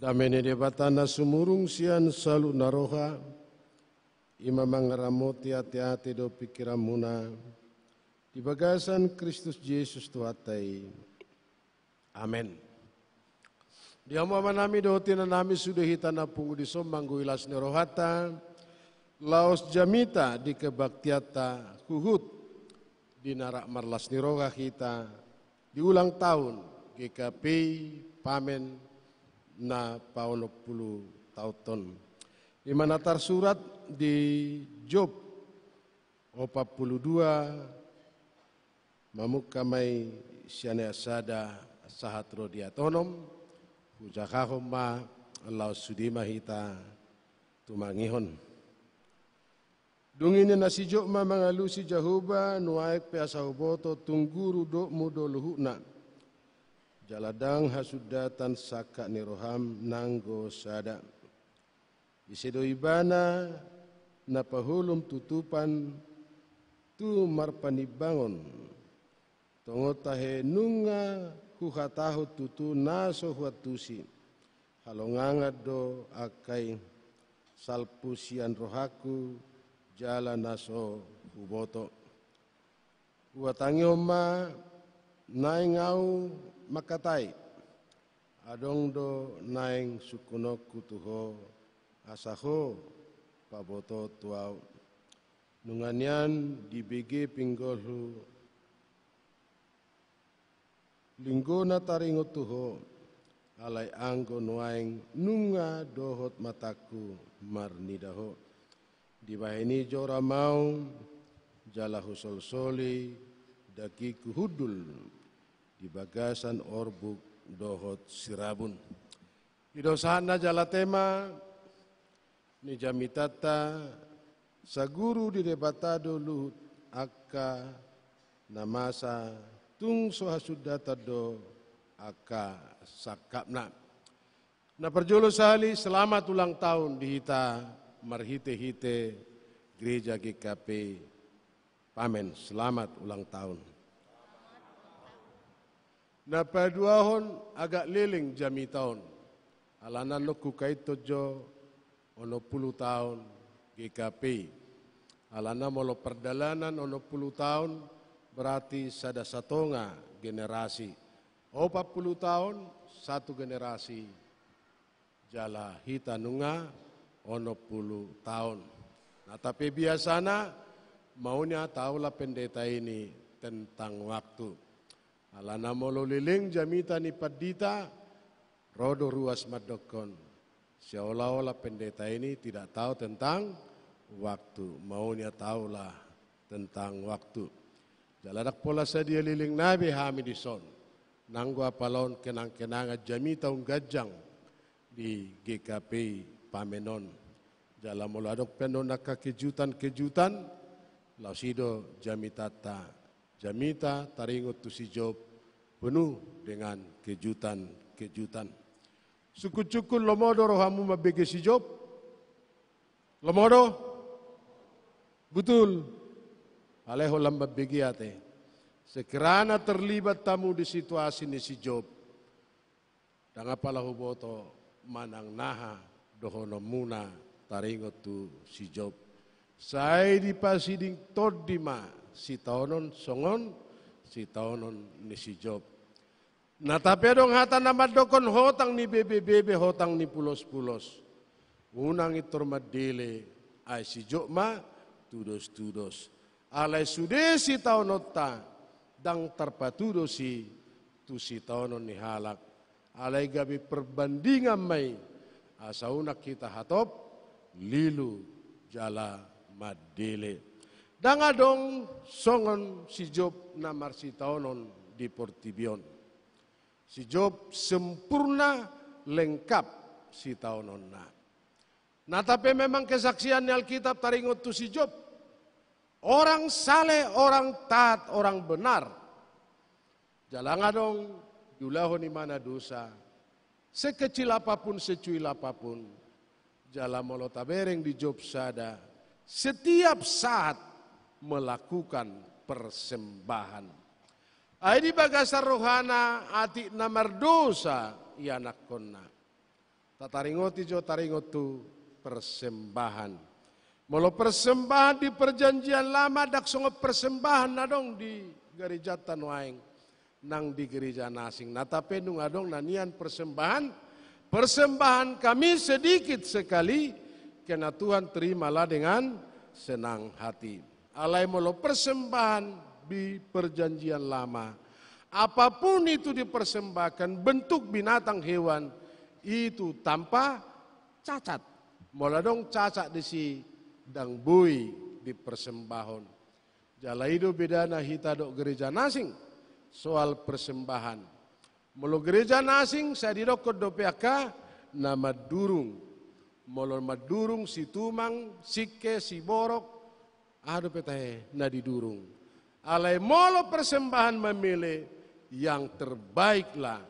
Dame ni Debata na sumurung sian saluhutna roha, i ma mangaramoti ateate dohot pingkiranmuna di bagasan Kristus Jesus Tuhanta i. Amen. Di hamu amanami dohot inanami, sude hita na pungu dison manggui las ni rohanta, laos jamita di kebaktianta huhut di na rap marlas ni roha hita di ulang tahun G K P I Pamen na paonom pulu taon on. I ma na tarsurat di Job opat pulu dua, mamungka ma i sian ayat sada sahat ro di ayat onom, hujahahon ma laos sude ma hita tumangihon. Dung i ninna si Job ma mangalusi Jahowa, nuaeng pe asa huboto tung guru dokmu do luhutna, jala ndang hasundatan sangkap ni roham nanggo sada. Ise do ibana na paholom tutupan tu marpanimbangon? Tongon tahe nunga huhatahon tutu na so huantusi. Halongangan do angka i, salpu sian rohangku jala na so huboto. Huhatangihon ma naeng ahu mangkatai, adong do naeng sungkunonku tu ho, asa ho pabotoon tu ahu. Nunga nian dibege pinggolhu, linggona taringot tu ho, alai anggo nuaeng nunga dohot matangku marnida ho. Dibahen i joram ahu, jala husolsoli dagingku hundul di bagasan orbuk dohot sirabun. I do sahatna jala tema ni jamitanta, saguru di Debata do luhut angka na masa tung so hasundatan do angka sangkapna. Na parjolo sahali, selamat ulang tahun di hita marhitehite Gereja G K P I Pamen, selamat ulang tahun. Na paduahon, agak leleng jamita on. Alana nunga hukaithon jo onom pulu taon G K P I. Alana molo pardalanan onom pulu taon, berarti sada satonga generasi. Opat pulu taon, satu generasi. Jala hita nunga onom pulu taon. Na tapi biasana, maunya tahulah pendeta ini tentang waktu. Alana molo leleng jamita ni pandita, ro do ruas mandokkon, seolah-olah pendeta ini tidak tahu tentang waktu, maunya tahulah tentang waktu. Jala ndang pola sadia lelengna be hami dison, nanggo apala on kenang-kenangan jamita umganjang di G K P I Pamen on. Jala molo adong pe annon angka kejutan-kejutan, laos i do jamitanta. Jamita taringot tu si Job penuh dengan kejutan-kejutan. Sungkun-sungkun lomo do rohamu mambege si Job? Lomo do? Betul. Alai holan mambege ate. Sekirana terlibat hamu di situasi ni si Job, ndang apala huboto manang naha dohononmuna taringot tu si Job. Sai dipasiding tondi ma sitaonon songon sitaonon ni si Job. Na tapi adong hata na mandokkon hotang ni bebebebe, hotang ni pulospulos. Unang intor mandele, ai si Job ma tudostudos. Alai sude sitaononta ndang tarpatudos i tu sitaonon ni halak. Alai gabe perbandingan ma i, asa unang hita hatop lilu jala mandele. Ndang adong songon si Job na marsitaonon di portibi on. Si Job sempurna, lengkap sitaononna. Na tapi memang kesaksian ni Alkitab taringot tu si Job. Orang saleh, orang taat, orang benar. Jala ndang adong diulahon ibana dosa, sekecil apapun, secuil apapun. Jala molo tabereng di Job sada, setiap saat melakukan persembahan. Ai di bagasan rohana atik na mardosa ianakkonna. Taringoti jo, taringot tu persembahan. Molo persembahan di Perjanjian Lama, ndang songon persembahan na adong di garejanta nuaeng nang di gereja na asing. Natape nunga adong na nian persembahan, "Persembahan kami sedikit sekali, karena Tuhan terimalah dengan senang hati." Alai molo persembahan di Perjanjian Lama, apapun itu dipersembahkan, bentuk binatang, hewan, itu tanpa cacat. Molo adong cacat disi, ndang boi dipersembahon. Jala i do bedana hita dohot gereja na asing soal persembahan. Molo gereja na asing, sai didokkon dope angka na mandurung. Molo mandurung, Situmang, Singke, Siborok, aha dope tahe na didurung. Alai molo persembahan memilih, yang terbaiklah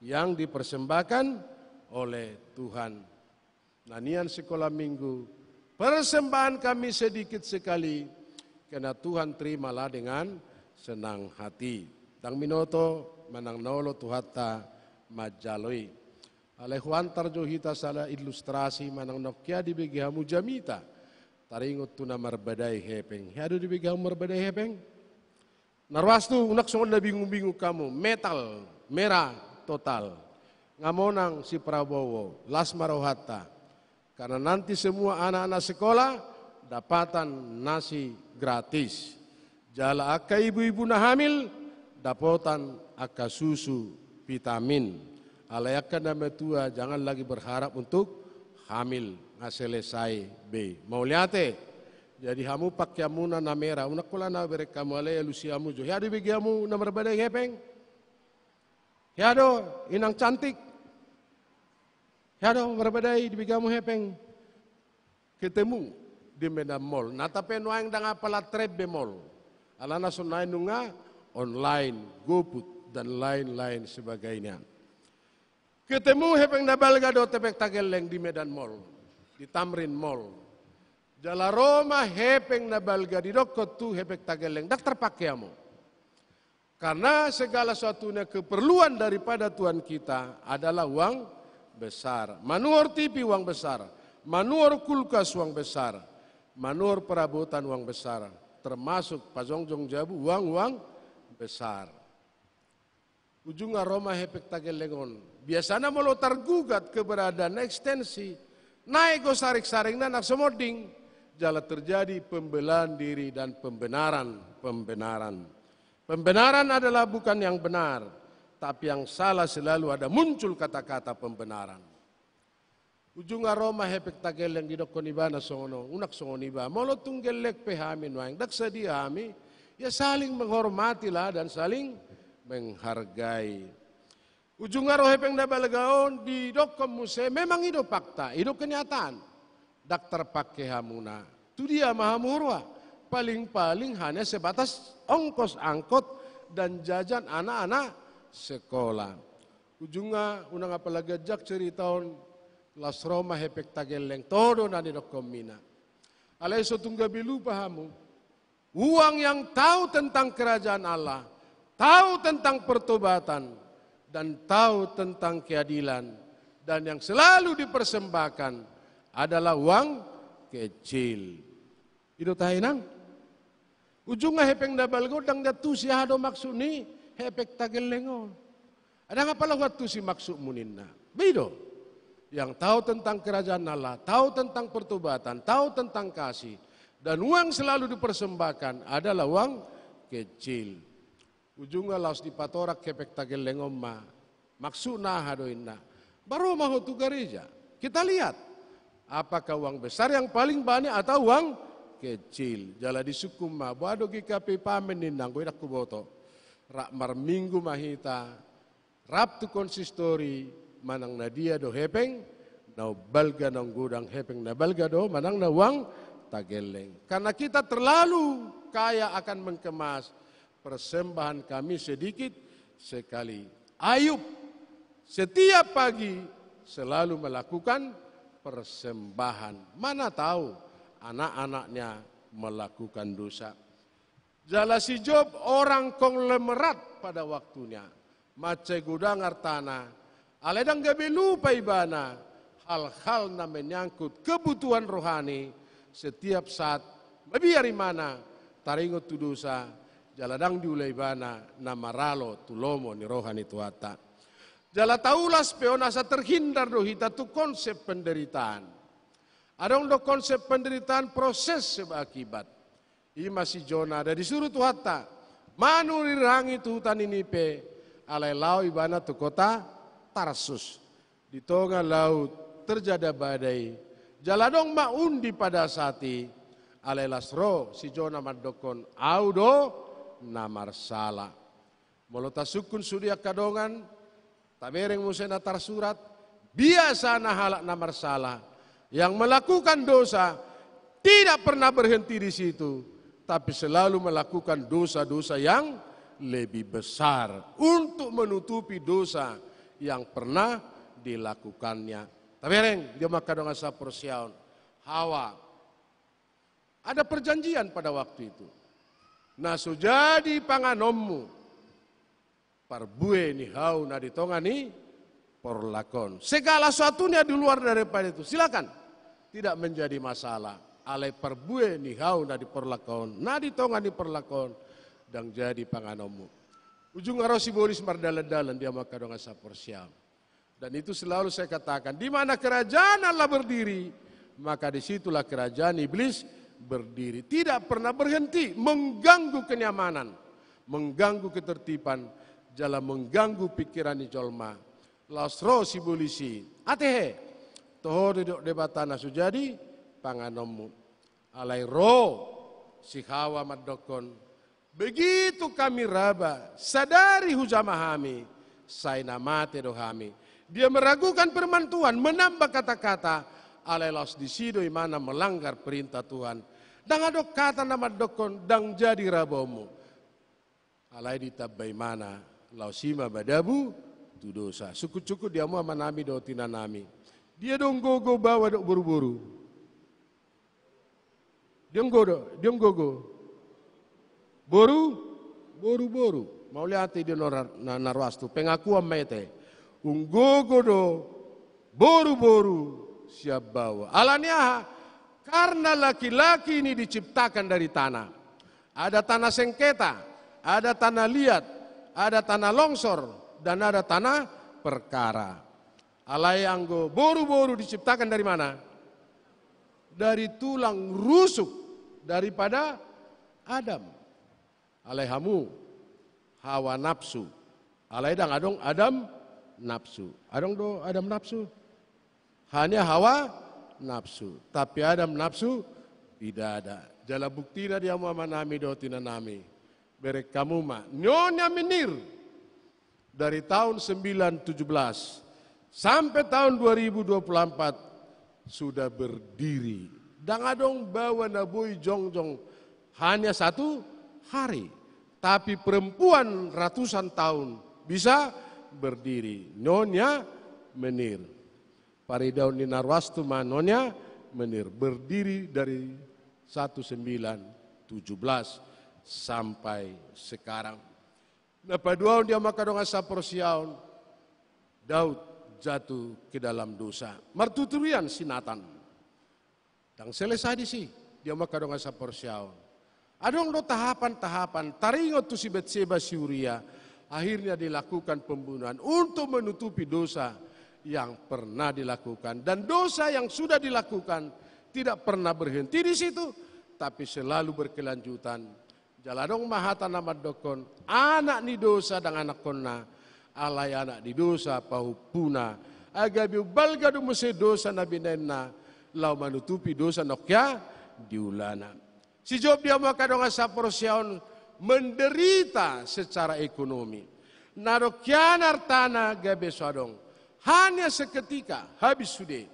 yang dipersembahkan oleh Tuhan. Na nian sikola minggu, "Persembahan kami sedikit sekali, karena Tuhan terimalah dengan senang hati." Ndang binoto manang na olo Tuhanta manjalo i. Alai huantar jo hita sada ilustrasi manang na hea dibege hamu jamita taringot tu na marbadai hepeng. Hea do dibege hamu marbadai hepeng? Na ruas tu, unang songon na bingung-bingung hamu, metal, merah total. Nga monang si Prabowo, las ma rohanta. Karena nanti semua anak-anak sekolah dapatan nasi gratis. Jala angka ibu-ibu na hamil dapotan angka susu vitamin. Alai angka na matua jangan lagi berharap untuk hamil, nga selesai be. Mauliate. Jadi hamu pake hamuna na merah, unang pola na berek hamu, alai alusi hamu jo. Hea do dibege hamu na marbadai hepeng? Hea do, inang cantik? Hea do marbadai dibege hamu hepeng? Ketemu di Medan Mall. Natape nuaeng ndang apala trep be mall. Alana songon i nunga online, GoFood, dan lain-lain sebagainya. Ketemu hepeng na balga dohot hepeng tagelleng di Medan Mall, di Tamrin Mall. Jala ro ma hepeng na balga, didokkon tu hepeng tagelleng, "Ndang tarpake hamu." Karena segala sesuatunya keperluan daripada Tuhan kita adalah uang besar. Manuhor T V uang besar, manuhor kulkas uang besar, manuhor perabotan uang besar, termasuk pajongjong jabu uang-uang besar. Ujungna ro ma hepeng tagelleng on. Biasana molo targugat keberadaanna, ekstensi, naek do saring-saringna nang so monding. Jala terjadi pembelaan diri dan pembenaran-pembenaran. Pembenaran adalah bukan yang benar, tapi yang salah selalu ada muncul kata-kata pembenaran. Ujungna ro ma hepeng tagelleng, didokkon ibana songon on, "Unang songon i ba, molo tung gelleng pe hami nuaeng, ndang sadia hami, ya saling menghormatilah dan saling menghargai." Ujungna ro hepeng na balga on, didokkon muse, memang i do fakta, i do kenyataan. "Ndang tarpake hamuna. Tu dia ma hamu huroha? Paling-paling hanya sebatas ongkos angkot dan jajan anak-anak sekolah." Ujungna unang apala ganjang cerita on, laos ro ma hepeng tagelleng, "Toho do na nidokkonmina. Alai so tung gabe lupa hamu. Uang yang tahu tentang kerajaan Allah, tahu tentang pertobatan, dan tahu tentang keadilan, dan yang selalu dipersembahkan adalah uang kecil." I do tahe, inang? Ujungna hepeng na balga on ndang diantusi aha do maksud ni hepeng tagelleng on. Ndang apala huantusi maksudmu, ninna. Be i do. Yang tahu tentang kerajaan Allah, tahu tentang pertobatan, tahu tentang kasih, dan uang selalu dipersembahkan adalah uang kecil. Ujungna laos dipatorang hepeng tagelleng on ma. Maksudna aha do, inna? "Ba ro ma ho tu gareja. Kita lihat, apakah uang besar yang paling banyak atau uang kecil?" Jala disungkun ma, "Boha do G K P I pamen?" ninna. "Anggo i ndang huboto." Rap marminggu ma hita, rap tu konsistori, manang na dia do hepeng na umbalga, naung godang hepeng na balga do manang na uang tagelleng. Karena kita terlalu kaya akan mengemas, "Persembahan kami sedikit sekali." Ayub setiap pagi selalu melakukan persembahan. Mana tahu anak-anaknya melakukan dosa. Jala si Job orang konglomerat pada waktunya. Mansai godang artana, alai ndang gabe lupa ibana hal-hal na menyangkut kebutuhan rohani setiap saat, mabiar ibana taringot tu dosa, jala ndang diula ibana na maralo tu lomo ni roha ni Tuhanta. Jala taulas pe on asa terhindar do hita tu konsep penderitaan. Adong do konsep penderitaan proses sebab akibat. I ma si Jona, da disuru Tuhanta manurirangi tu huta Ninive, alai laho ibana tu kota Tarsus. Di tonga laut terjadi badai, jala adong ma undi pada saat i, alai las ro si Jona mandokkon, au do na marsala. Molo tasungkun sude angka dongan, tabereng muse na tarsurat, biasana halak na marsala, yang melakukan dosa, tidak pernah berhenti di situ, tapi selalu melakukan dosa-dosa yang lebih besar untuk menutupi dosa yang pernah dilakukannya. Tabereng, dia maka dongan saporseaon. Hawa. Ada perjanjian pada waktu itu. Na so jadi panganonmu, parbue ni hau na di tonga ni porlak on. Segala sesuatunya di luar daripada itu, silakan. Tidak menjadi masalah. Alai parbue ni hau na di porlak on, na di tonga ni porlak on, ndang jadi panganonmu. Ujungna ro sibolis mardalan-dalan, dia maka dongan saporseaon. Dan itu selalu saya katakan, di mana kerajaan Allah berdiri, maka disitulah kerajaan iblis berdiri. Tidak pernah berhenti mengganggu kenyamanan, mengganggu ketertiban, jala mengganggu pikiran ni jolma. Laos ro sibolis i, ate he, toho do didok Debata na so jadi panganonmu. Alai ro si Hawa mandokkon, begitu kami raba, sadari hujama hami, sai na mate do hami. Dia meragukan firman Tuhan, menambah kata-kata, alai laos disi do imana melanggar perintah Tuhan. Ndang adong hata na mandokkon ndang jadi rabaonmu. Alai ditamba imana, laos i ma madabu tu dosa. Sungkun-sungkun di hamu amanami dohot inanami. Dia do unggo-unggo, baoa dohot boru-boru? Dia unggo do, dia unggo-unggo? Boru, boru-boru. Mauliate, dia na, na, na ruas tu pengakuan ma i ate. Unggo-unggo do boru-boru sian baoa. Ala ni aha? Karena laki-laki ini diciptakan dari tanah. Ada tanah sengketa, ada tanah liat, ada tanah longsor, dan ada tanah perkara. Alai anggo boru-boru diciptakan dari mana? Dari tulang rusuk daripada Adam. Alai hamu, hawa nafsu. Alai ndang adong Adam nafsu. Adong do Adam nafsu? Hanya hawa nafsu. Tapi Adam nafsu tidak ada. Jala buktina di hamu amanami dohot inanami. Bereng hamu ma. Nyonya Menir. Dari tahun sembilan tujuh belas sampai tahun dua ribu dua puluh empat sudah berdiri. Ndang adong baoa na boi jongjong hanya satu hari. Tapi perempuan ratusan tahun bisa berdiri. Nyonya Menir. Paridaon ni na ruas tu ma Nyonya Menir. Berdiri dari satu sembilan tujuh belas sampai sekarang. Na paduahon di hamu angka dongan saporseaon, Daud jatuh ke dalam dosa. Martuturian si Natan. Ndang selesai disi, di hamu angka dongan saporseaon. Adong do tahapan-tahapan, taringot tu si Batseba, si Uria, akhirnya dilakukan pembunuhan untuk menutupi dosa yang pernah dilakukan. Dan dosa yang sudah dilakukan tidak pernah berhenti di situ, tapi selalu berkelanjutan. Jala adong ma hata na mandokkon, anak ni dosa ndang anakkonna, alai anak ni dosa pahompuna. Ai gabe umbalga do muse dosa na binaenna, laho manutupi dosa na ongka diulana. Si Job, di hamu angka dongan saporseaon, menderita secara ekonomi. Na adong hian artana gabe so adong. Hanya seketika habis sude.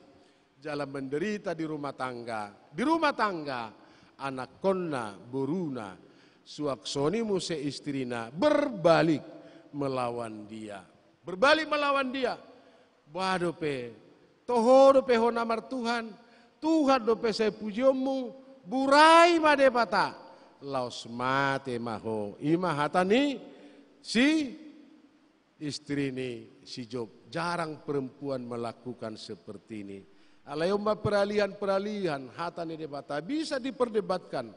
Jala menderita di rumah tangga. Di rumah tangga, anakkonna, boruna. Suang songon i muse istrina berbalik melawan dia. Berbalik melawan dia. Boha dope, toho dope ho na martuhan, Tuhan dope sai pujionmu, burai ma Debata, laos mate ma ho. I ma hata ni si istri ni si Job. Jarang perempuan melakukan seperti ini. Alai on ma peralihan-peralihan hata ni Debata bisa diperdebatkan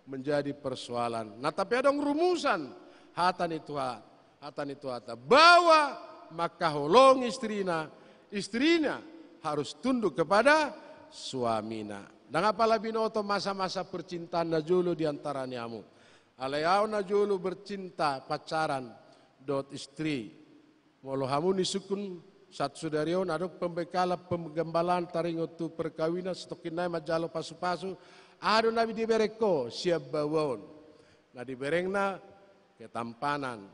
menjadi persoalan. Nah, tapi adong rumusan hata ni Tuhan, hata ni Tuhanta. Bahwa mangkaholongi istrina, istrina harus tunduk kepada suamina. Ndang apala binoto masa-masa percintaan na jolo di antara ni hamu. Alai au na jolo bercinta pacaran dohot istri. Molo hamu ni sungkun sahat sadari on adong pembekalan, penggembalaan taringot tu perkawinan, satongkin nai manjalo pasu-pasu, aha do na dibereng ho sian baoa on? Na diberengna ketampanan,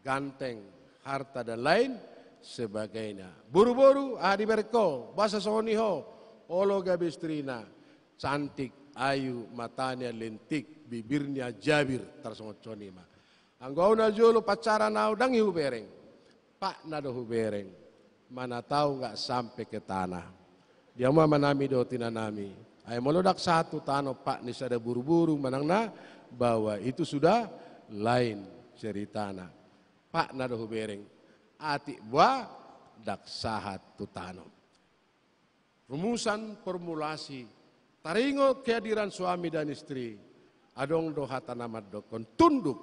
ganteng, harta dan lain sebagainya. Boru-boru, aha dibereng ho? Boasa songon i ho? Olo gabe istrina, cantik, ayu, matanya lentik, bibirnya jabir, tarsongon i ma. Anggo au na jolo pacaran au, ndang i hubereng. Patna do hubereng, mana tahu nggak sampai ke tanah. Di hamu amanami dohot inanami, ai molo ndang sahat tu tano pat ni sada boru-boru manang na baoa, itu sudah lain ceritana. Patna do hubereng, atik boha ndang sahat tu tano. Rumusan formulasi taringot kehadiran suami dan istri, adong do hata na mandokkon tunduk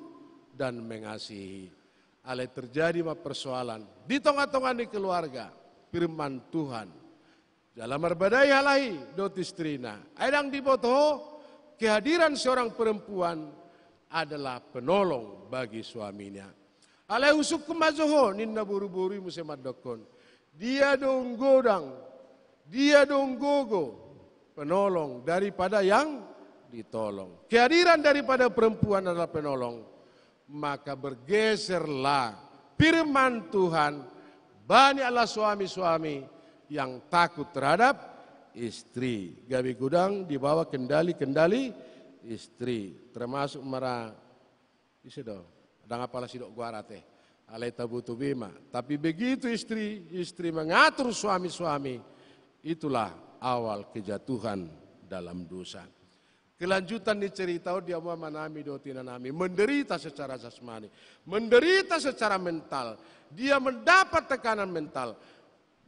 dan mengasihi. Alai terjadi ma persoalan di tonga-tonga ni keluarga, firman Tuhan. Jala marbadai halak i dohot istrina. Ai ndang diboto ho kehadiran seorang perempuan adalah penolong bagi suaminya. Alai husungkun ma jo ho, ninna boru-boru i muse mandokkon. Dia dong godang, dia dong gogo, penolong daripada yang ditolong. Kehadiran daripada perempuan adalah penolong. Maka bergeserlah firman Tuhan, banyaklah suami-suami yang takut terhadap istri. Gabe godang di bawah kendali-kendali istri. Termasuk mara Ise do, ndang apala sidok goar ate. Alai tabo tu bima. Tapi begitu istri, istri mengatur suami-suami, itulah awal kejatuhan dalam dosa. Kelanjutan ni cerita on di hamu amanami dohot inanami, menderita secara jasmani, menderita secara mental, dia mendapat tekanan mental,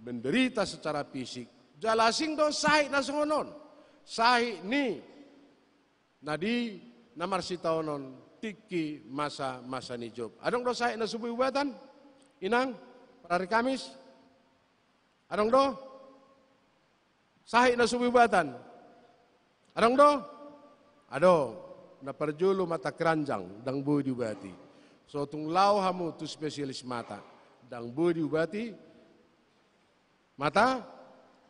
menderita secara fisik. Jala asing do sahit na songon on. Sahit ni na di na marsitaonon tingki masa-masa ni Job. Adong do sahit na so boi ubatan? Inang, parari Kamis? Adong do? Sahit na so boi ubatan? Adong do? Adong. Na parjolo mata keranjang, ndang boi diubati. So tung laho hamu tu spesialis mata, ndang boi diubati mata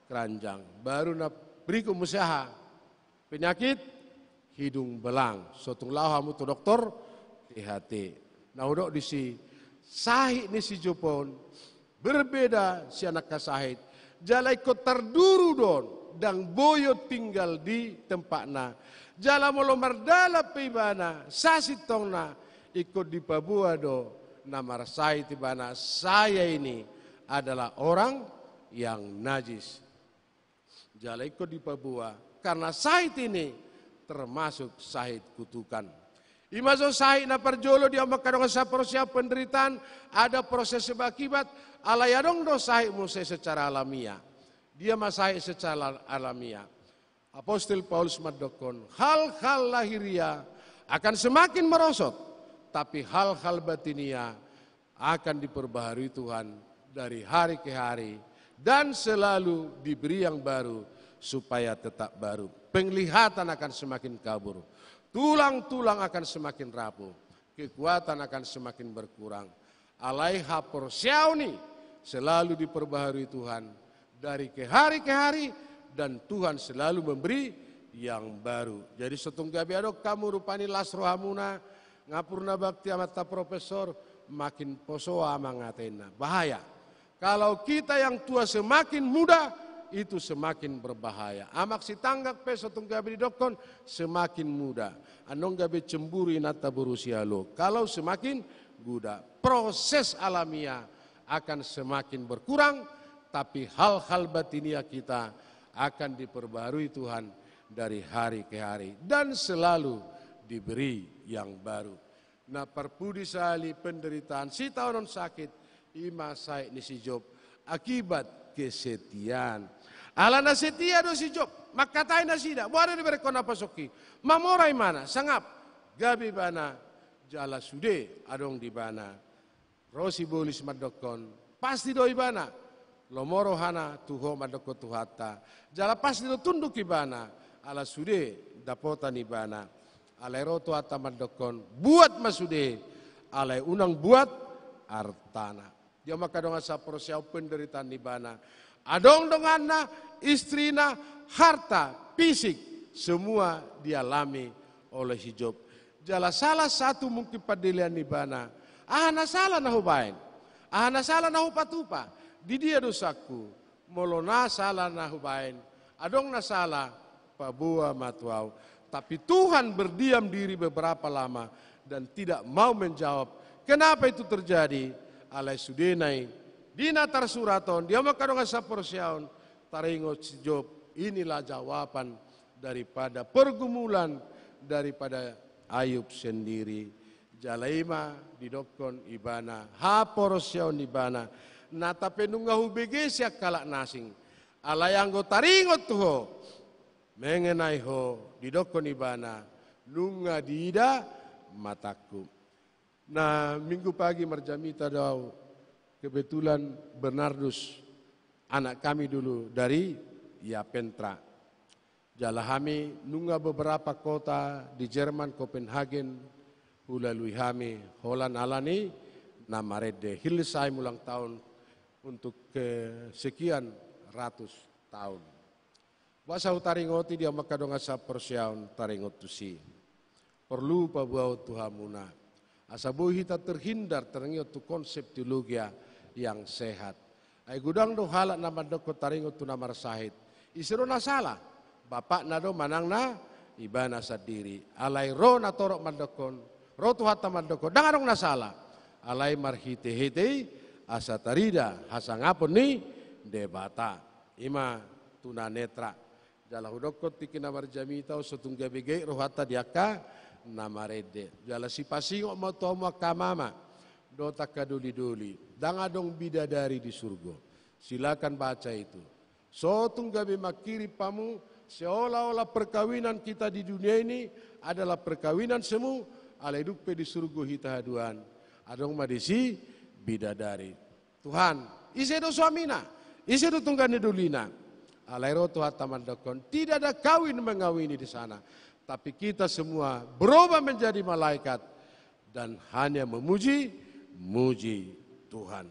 keranjang. Baru na berikut muse aha? Penyakit hidung belang. So tung laho hamu tu dokter T H T. Na hudok disi, sahit ni si Job on berbeda sian angka sahit. Jala ingkon tarduru do on, ndang boi on tinggal di tempatna. Jala molo mardalan pe ibana sasintongna, ingkon dipaboa do na marsahit ibana, saya ini adalah orang yang najis. Jala ingkon dipaboa karena sahit ini termasuk sahit kutukan. I ma jo sahit na parjolo di hamu angka dongan saporseaon, penderitaan, ada proses sebab akibat. Alai adong do sahit muse secara alamiah. Dia ma sahit secara alamiah? Apostel Paulus mandokkon, hal-hal lahiriah akan semakin merosot, tapi hal-hal batiniah akan diperbaharui Tuhan dari hari ke hari dan selalu diberi yang baru supaya tetap baru. Penglihatan akan semakin kabur, tulang-tulang akan semakin rapuh, kekuatan akan semakin berkurang. Alai haporseaon i selalu diperbaharui Tuhan dari ke hari ke hari, dan Tuhan selalu memberi yang baru. Jadi so tung gabe adong hamu rupani las rohamuna, nga purna bakti amanta profesor, makin poso amang atenna. Bahaya. Kalau kita yang tua semakin muda, itu semakin berbahaya. Amang Sitanggak pe so tung gabe didokkon semakin muda. Annon gabe cemburu inanta boru Sialo. Kalau semakin muda, proses alamiah akan semakin berkurang, tapi hal-hal batiniah kita akan diperbarui Tuhan dari hari ke hari dan selalu diberi yang baru. Na parpudi sahali penderitaan, sitaonon sakit, I ma sahit ni si Job akibat kesetiaan. Alana setia do si Job, mangkatai nasida, boha do diberengkon na pasongki? Mamora ibana, sangap, gabe ibana, jala sude adong di ibana ro sibolis mandokkon, pasti do ibana lomo rohana tu ho mandokkon Tuhanta, jala pasti do tunduk ibana, ala sude dapotan ibana. Alai ro Tuhanta mandokkon, buat ma sude, alai unang buat artana. Dia mangkadongan saporseaon penderitaan ni ibana. Adong donganna, istrina, harta, fisik, semua dialami oleh si Job. Jala salah satu mungkin pandelean ni ibana, aha na sala na hubaen? Aha na sala na hupatupa? Di dia dosangku? Molo na sala na hubaen, adong na sala, paboa ma tu ahu. Tapi Tuhan berdiam diri beberapa lama dan tidak mau menjawab. Kenapa itu terjadi? Alai sudena i, di na tarsurat on, dia mangkadongan saporseaon, taringot si Job, inilah jawaban daripada pergumulan daripada Ayub sendiri. Jala i ma didokkon ibana, haporseaon ibana, na tape nunga hubege sian halak na asing. Alai anggo taringot tu ho, mengenai ho, didokkon ibana, nunga diida matangku. Na Minggu pagi marjamita do ahu, kebetulan Bernardus, anak kami dulu dari Yapentra. Jala hami nunga beberapa kota di Jerman, Copenhagen, hulalui hami, holan ala ni na marende, Hildesheim ulang tahun untuk kesekian ratus tahun. Boasa hutaringoti, dia mangkadongan saporseaon, taringot tusi. Porlu paboaon tu hamuna. Asa boi hita terhindar taringot tu konsep teologia yang sehat. Ai godang do halak na mandokkon taringot tu na marsahit, ise do na sala? Bapakna do manang na ibana sandiri. Alai ro natorop mandokkon, ro Tuhanta mandokkon, ndang adong na sala. Alai marhitehite i asa tarida hasangapon ni Debata. I ma tunanetra. Jala hudokkon tingki na marjamita on, so tung gabe gait rohanta di angka na marende. Jala sipasingot ma tu hamu angka mama dohot angka dolidoli, ndang adong bidadari di surgo. Silakan baca itu. So tung gabe mangkirim hamu, seolah-olah perkawinan kita di dunia ini adalah perkawinan semu, alai dung pe di surgo hita haduan, adong ma disi bidadari. Tuhan, ise do suamina? Ise do tunggan ni dolina? Alai ro Tuhanta mandokkon, tidak ada kawin mengawini di sana. Tapi kita semua berubah menjadi malaikat dan hanya memuji-muji Tuhan.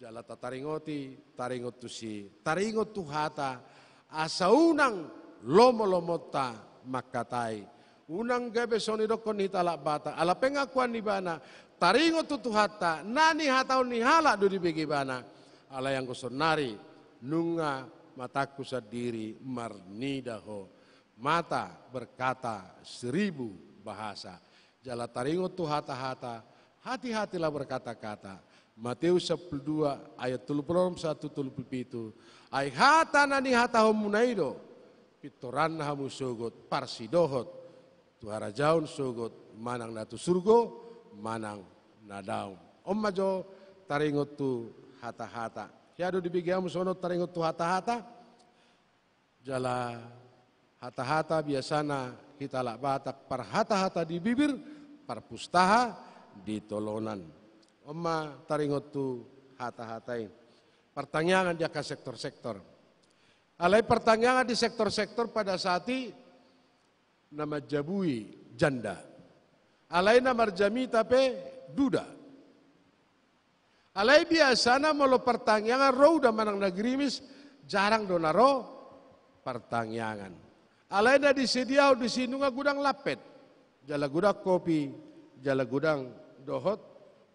Jala tataringoti, taringot tusi, taringot tu hata, asa unang lomo-lomonta mangkatai. Unang gabe songon didokkon ni hita halak Batak, ala pengakuan ni ibana, taringot tu Tuhanta, na nihatahon ni halak do dibege ibana. Alai anggo saonari, nunga matangku sandiri marnida ho. Mata berkata seribu bahasa. Jala taringot tu hata-hata, hati-hatilah berkata-kata. Matius sampulu dua ayat tolu pulu onom sahat tu tolu pulu pitu. Ai hata na nihatahonmuna i do pintoranna hamu sogot, parsidohot tu harajaon sogot, manang na tu surgo manang na daong. On ma jo taringot tu hata-hata. Hea do dibege hamu songon on taringot tu hata-hata? Jala hata-hata biasana hita halak Batak, parhata-hata di bibir, parpustaha di tolonan. On ma taringot tu hata-hata i. Partangiangan di angka sektor-sektor. Alai partangiangan di sektor-sektor pada saat i na manjabui janda. Alai na marjamita pe duda. Alai biasana molo partangiangan ro uda manang na gerimis, jarang do na ro partangiangan. Alai na disediaon disi nunga godang lampet, jala godang kopi, jala godang dohot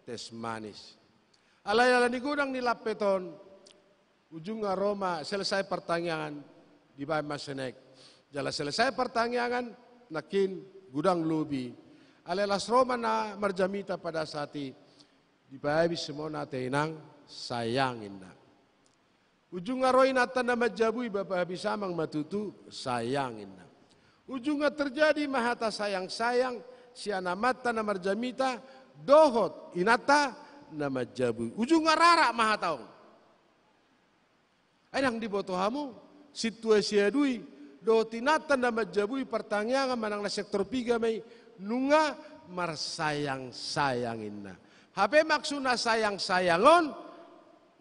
teh manis. Alai ala ni godang ni lampet on, ujungna ro ma selesai partangiangan, dibaen ma snack. Jala selesai partangiangan, nangkin godang lobi. Alai las ro ma na marjamita pada saat i, dipahabis ma on ate inang, sayang ninna. Ujungna ro inanta na manjabui, bapak habis amang ma tutu, sayang ninna. Ujungna terjadi ma hata sayang-sayang sian amanta na marjamita dohot inanta na manjabui. Ujungna rarak ma hata on. Ai ndang diboto hamu, sintua siadui dohot inanta na manjabui partangiangan manang na sektor piga ma i, nunga marsayang-sayang inna. Hape maksudna sayang-sayang on,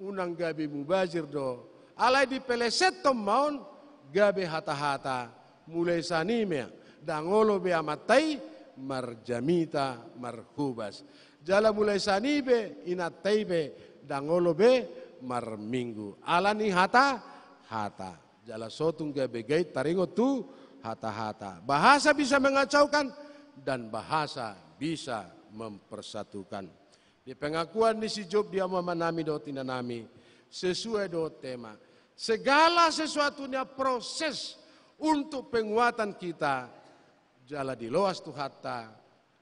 unang gabe mubazir do. Alai dipeleseton ma on gabe hata-hata, mulai sian i ma ndang olo be amanta i marjamita marhobas. Jala mulai sian i be inanta i be ndang olo be marminggu. Ala ni hata-hata. Jala so tung gabe gait taringot tu hata-hata. Bahasa bisa mengacaukan dan bahasa bisa mempersatukan. Di pengakuan ni si Job di hamu amanami dohot inanami, sesuai dohot tema. Segala sesuatunya proses untuk penguatan kita, jala diloas Tuhanta,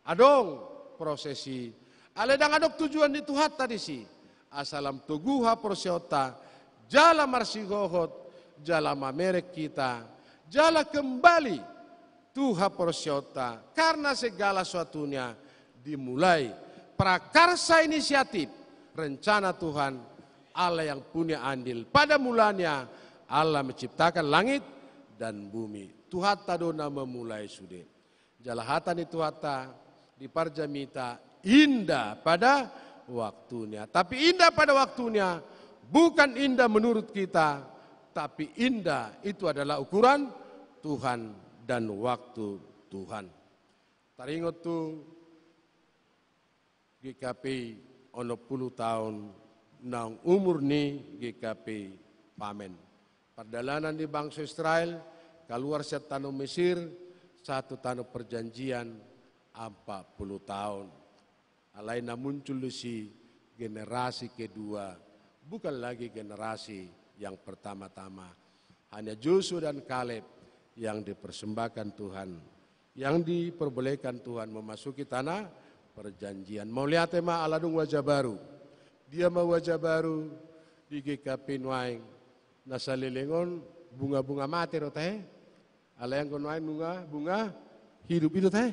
adong proses i. Alai ndang adong tujuan ni Tuhanta disi. Asa lam togu haporseaonta, jala marsihohot, jala mamereng hita, jala kembali tu haporseaonta, karena segala sesuatunya dimulai prakarsa inisiatif rencana Tuhan, Allah yang punya andil. Pada mulanya Allah menciptakan langit dan bumi. Tuhanta do na memulai sude. Jala hata ni Tuhanta di parjamita, indah pada waktunya. Tapi indah pada waktunya bukan indah menurut kita, tapi indah itu adalah ukuran Tuhan dan waktu Tuhan. Taringot tu G K P onom pulu taon naung umur ni G K P Pamen. Pardalanan ni bangso Israel kaluar sian tano Mesir sahat tu tano perjanjian, empat puluh tahun. Alai na muncul disi generasi kedua, bukan lagi generasi yang pertama-tama. Hanya Joshua dan Kaleb yang dipersembahkan Tuhan, yang diperbolehkan Tuhan memasuki tanah perjanjian. Mauliate ma ala dung wajah baru. Dia ma wajah baru di G K P nuaeng? Na saleleng on bunga-bunga mate do tahe. Alai anggo nuaeng nunga bunga hidup i do tahe.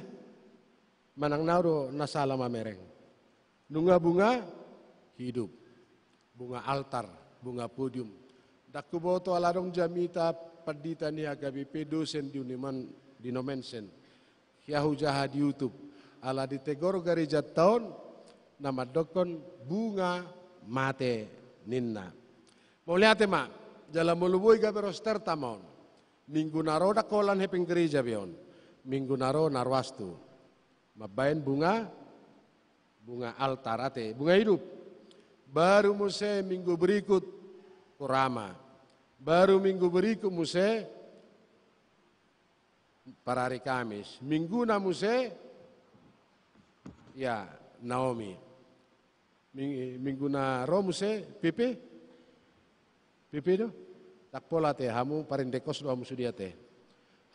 Manang na ro na sala mamereng. Nunga bunga hidup. Bunga altar, bunga podium. Ndang huboto ala adong jamita pandita ni H K B P dosen di Uniman, di Nomensen. Hea hujaha di YouTube. Ala ditegor garejanta on na mandokkon bunga mate ninna. Mauliate ma, jala molo boi gabe rosterta ma on. Minggu na ro ndang holan hepeng gereja be on. Minggu na ro na ruas tu. Mambaen bunga, bunga altar ate, bunga hidup. Baru muse minggu berikut Korama. Baru minggu berikut muse parari Kamis. Mingguna muse, ya, Naomi. Ming-, minggu na ro muse P P. P P do. Ndang pola ate, hamu parende kos do hamu sude ate.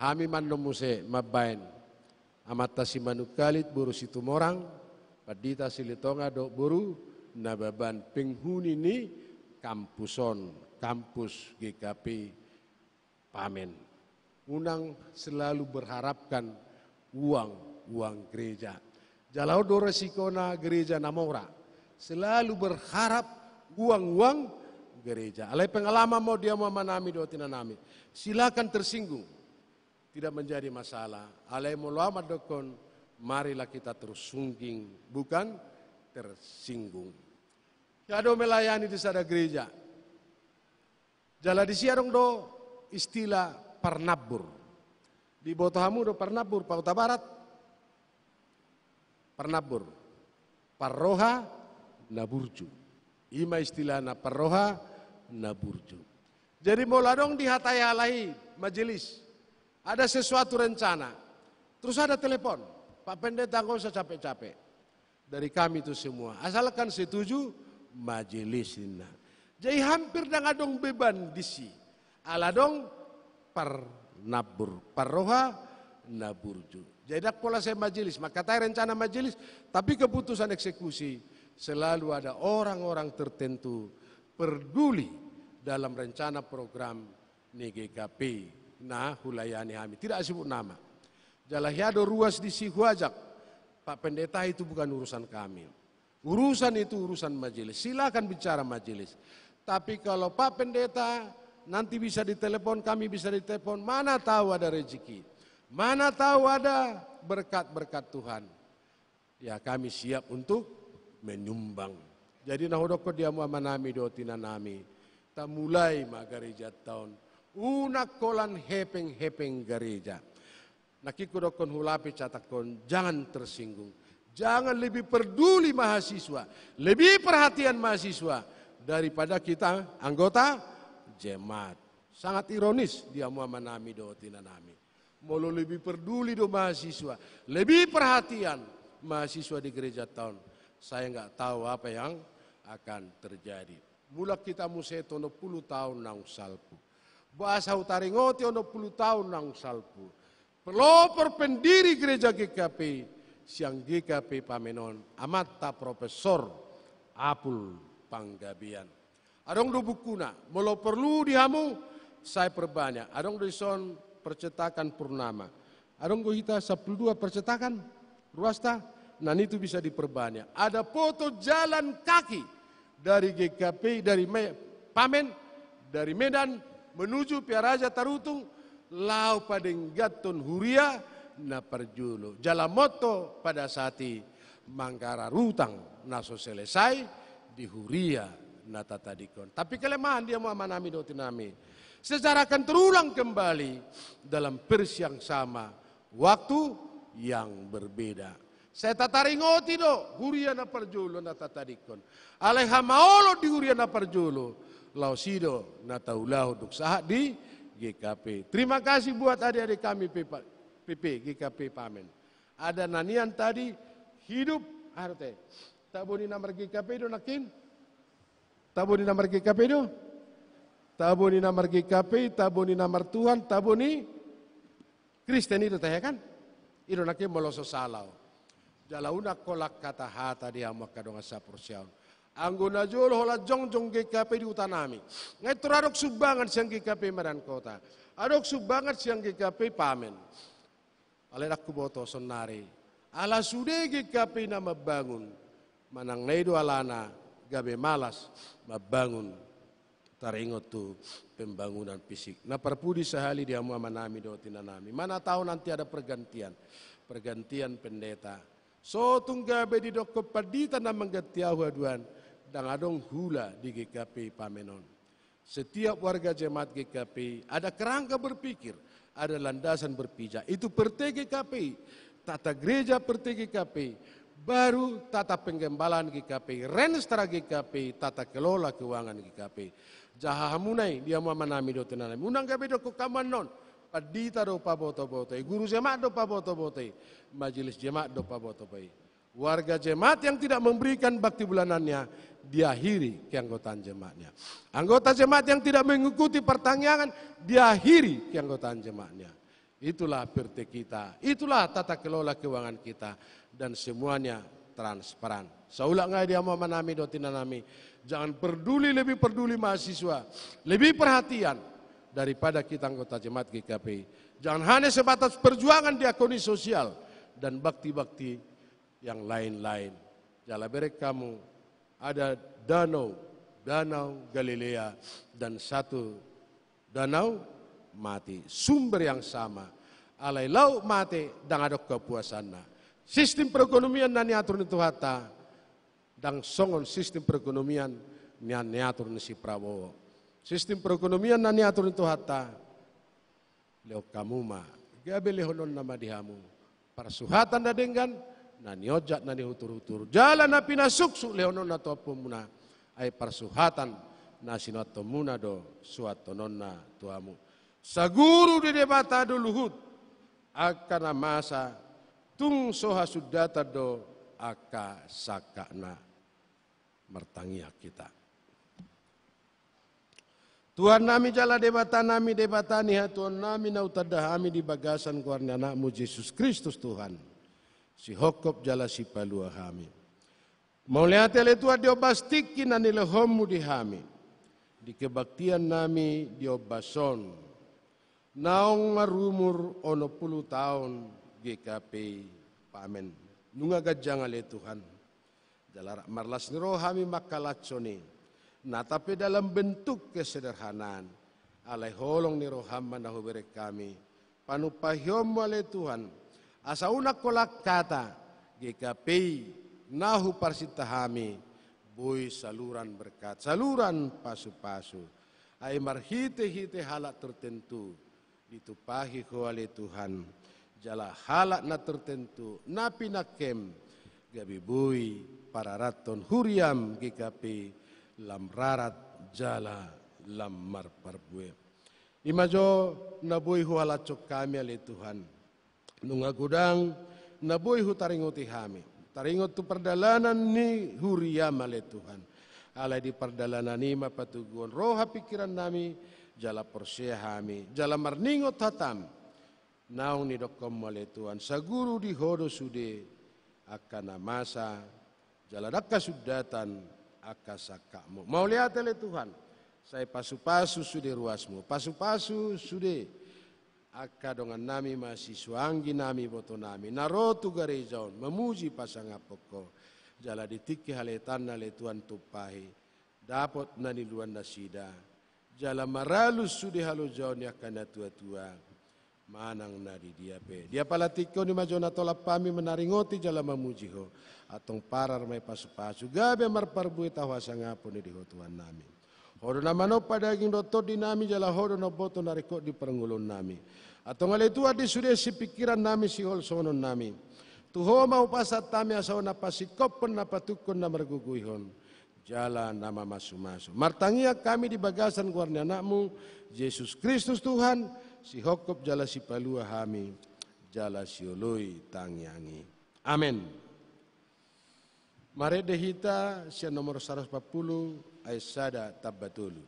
Hami mandok muse mambaen Amanta Simanungkalit, boru Situmorang, Pandita Silitonga dohot boru Nababan, penghuni ni kampus on, kampus G K P Pamen. Unang selalu berharapkan uang, uang gereja. Jala on do resikona gereja na mora. Selalu berharap uang, uang gereja. Alai pengalaman ma on di hamu amanami dohot inanami. Silakan tersinggung. Tidak menjadi masalah. Alai molo au mandokkon, marilah kita tersungging, bukan tersinggung. Hea do melayani di sada gereja. Jala disi adong do istilah parnambur. Diboto hamu do parnambur, pauta barat? Parnambur. Parroha na burju. I ma istilahna parroha na burju. Jadi molo adong dihatai halak i majelis, ada sesuatu rencana, terus ada telepon, "Pak Pendeta, nggak usah capek-capek. Dari kami itu semua. Asalkan setuju, majelis," ninna. Jadi hampir ndang adong beban disi. Ala adong parnambur, parroha na burju. Jadi ndang pola sai majelis, mangkatai rencana majelis, tapi keputusan eksekusi selalu ada orang-orang tertentu peduli dalam rencana program ni G K P na hulayani hami. Tidak sebut nama. Jala hea do ruas disi huajak, "Pak Pendeta, itu bukan urusan kami. Urusan itu urusan majelis. Silakan bicara majelis. Tapi kalau Pak Pendeta nanti bisa ditelepon, kami bisa ditelepon, mana tahu ada rezeki, mana tahu ada berkat-berkat Tuhan. Ya, kami siap untuk menyumbang. Jadi na hudokkon di hamu amanami dohot inanami, tamulai ma garejanta on. Unang holan hepeng-hepeng gareja. Nangkin hudokkon, hulap i catatkonon, jangan tersinggung. Jangan lebih peduli mahasiswa, lebih perhatian mahasiswa daripada kita anggota jemaat. Sangat ironis di hamu amanami dohot inanami. Molo lebih peduli do mahasiswa, lebih perhatian mahasiswa di gerejanta on, saya nggak tahu apa yang akan terjadi. Mulak hita muse tu onom pulu taon naung salpu. Boasa hutaringoti onom pulu taon naung salpu? Pelopor pendiri gereja G K P I sian G K P I Pamen on, amanta Profesor Apul Panggabean. Adong do bukuna, molo porlu di hamu, sai perbanyak. Adong do dison percetakan Purnama. Adong do hita sampulu dua percetakan ruasta, na nitu bisa diperbanyak. Ada foto jalan kaki dari G K P I, dari Me-, Pamen, dari Medan menuju Pearaja Tarutung, laho padengganhon huria na parjolo. Jala motto pada saat i, manggarar utang na so selesai di huria na tatadingkon. Tapi kelemahan di hamu amanami dohot inanami, sejarah akan terulang kembali dalam versi yang sama, waktu yang berbeda. Sai tataringoti do huria na parjolo na tatadingkon. Alai hamaolon di huria na parjolo, laos i do na taulahon dung sahat di G K P I. Terima kasih buat adik-adik kami P P, P P, G K P I Pamen. Ada na nian tadi hidup, aha do te? Tabo ni na mar-G K P I do nangkin? Tabo ni na mar-G K P I do? Tabo ni na mar-G K P I, tabo ni na martuhan, tabo ni Kristen i do tahe kan? I do nangkin molo so sala au. Jala unang holan hata-hata di hamu angka dongan saporseaon. Anggo na jolo holan jongjong G K P I di hutanami, nga pintor adong sumbangan sian G K P I Medan Kota. Adong sumbangan sian G K P I Pamen. Alai ndang huboto saonari. Ala sude G K P I na mambangun, manang na i do alana gabe malas mambangun taringot tu pembangunan fisik. Na parpudi sahali di hamu amanami dohot inanami. Mana tahu nanti ada pergantian, pergantian pendeta. So tung gabe didokkon pandita na mangganti ahu haduan, ndang adong hula di G K P I Pamen on. Setiap warga jemaat G K P I ada kerangka berpikir, ada landasan berpijak. Itu per T G K P I, tata gereja per T G K P I, baru tata penggembalaan G K P I, renstra G K P I, tata kelola keuangan G K P I. Jaha hamu nai di hamu amanami dohot inanami, unang gabe didokkon hamu annon pandita do paboto-boto i, guru jemaat do paboto-boto i, majelis jemaat do paboto-boto i. Warga jemaat yang tidak memberikan bakti bulanannya, diakhiri keanggotaan jemaatnya. Anggota jemaat yang tidak mengikuti pertangiangan, diakhiri keanggotaan jemaatnya. Itulah per T kita, itulah tata kelola keuangan kita, dan semuanya transparan. Saulak nai di hamu amanami dohot inanami, jangan peduli, lebih peduli mahasiswa, lebih perhatian daripada kita anggota jemaat G K P I. Jangan hanya sebatas perjuangan diakoni sosial dan bakti-bakti yang lain-lain. Jala bereng hamu, ada danau, danau Galilea, dan satu danau mati, sumber yang sama. Alai Laut Mate ndang adong kepuasanna. Sistem perekonomian na niatur ni Tuhanta ndang songon sistem perekonomian na niatur ni si Prabowo. Sistem perekonomian na niatur ni Tuhanta, lehon hamu ma, gabe lehononna ma di hamu parsuhatan na denggan, na nionjak, na nihutur-hutur, jala na pinasuksuk lehononna tu ompunmuna, ai parsuhatan na sinuanhonmuna do suanhononna tu hamu. Saguru do Debata do luhut angka na masa, tung so hasundatan do angka sangkapna. Martangiang hita. Tuhannami jala Debatanami, Debata ni hatuaonnami na hutanda hami di bagasan goar ni Anakmu Jesus Kristus Tuhan, sihophop jala sipalua hami. Mauliate ale Tuhan di ombas tingki na nilehonmu di hami, di kebaktiannami di ombas on, naung marumur onom pulu taon G K P I Pamen. Nunga ganjang ale Tuhan. Jala rap marlas ni roha hami mangkalashon i, nata pe dalam bentuk kesederhanaan, alai holong ni roham ma na hubereng hami, panumpahionmu ale Tuhan, asa unang holan hata GKPI na huparsinta hami, boi saluran berkat, saluran pasu-pasu. Ai marhite-hite halak tertentu, ditumpahi ho ale Tuhan, jala halak na tertentu, na pinangkem, gabe boi pararathon huriam GKPI lam rarat jala lam marparbue. I ma jo na boi huhalashon hami ale Tuhan. Nunga godang na boi hutaringoti hami. Taringot tu pardalanan ni huriam ale Tuhan. Alai di pardalanan i ma patoguhon roha pingkiran nami, jala porsea hami, jala marningot hatam. Naung nidokhonmu ale Tuhan, saguru di ho do sude angka na masa, jala ndang hasundatan angka sangkapmu. Mauliate ale Tuhan, sai pasu-pasu sude ruasmu, pasu-pasu sude angka dongan nami mahasiswa, anggi nami, iboto nami, na ro tu gareja on, mamuji pasangaphon ho, jala di tingki haleatanna ale Tuhan tumpahi, dapot na niluan nasida, jala maralus sude halojaon ni angka na tua-tua, manang na di dia pe. Di apala tingki on i ma jo na tolap hami manaringoti jala mamuji ho, antong parar ma i pasu-pasu, gabe marparbue tahu hasangapon i di ho Tuhan nami. Ho do na manompa daging dohot tondi nami, jala ho do na umboto na ringkot di parngoluon nami. Antong ale Tuhan di sude sipingkiran nami, siholsohonon nami. Tu ho ma hupasahat hami asa ho na pasingkophon, na patungkon, na margogoihon, jala na mamasu-masu. Martangiang hami di bagasan goar ni Anakmu, Jesus Kristus Tuhan, sihongkop jala sipalua hami, jala sioloi tangiang i. Amen. Marende hita sian nomor saratus opat pulu ayat sada tamba tolu.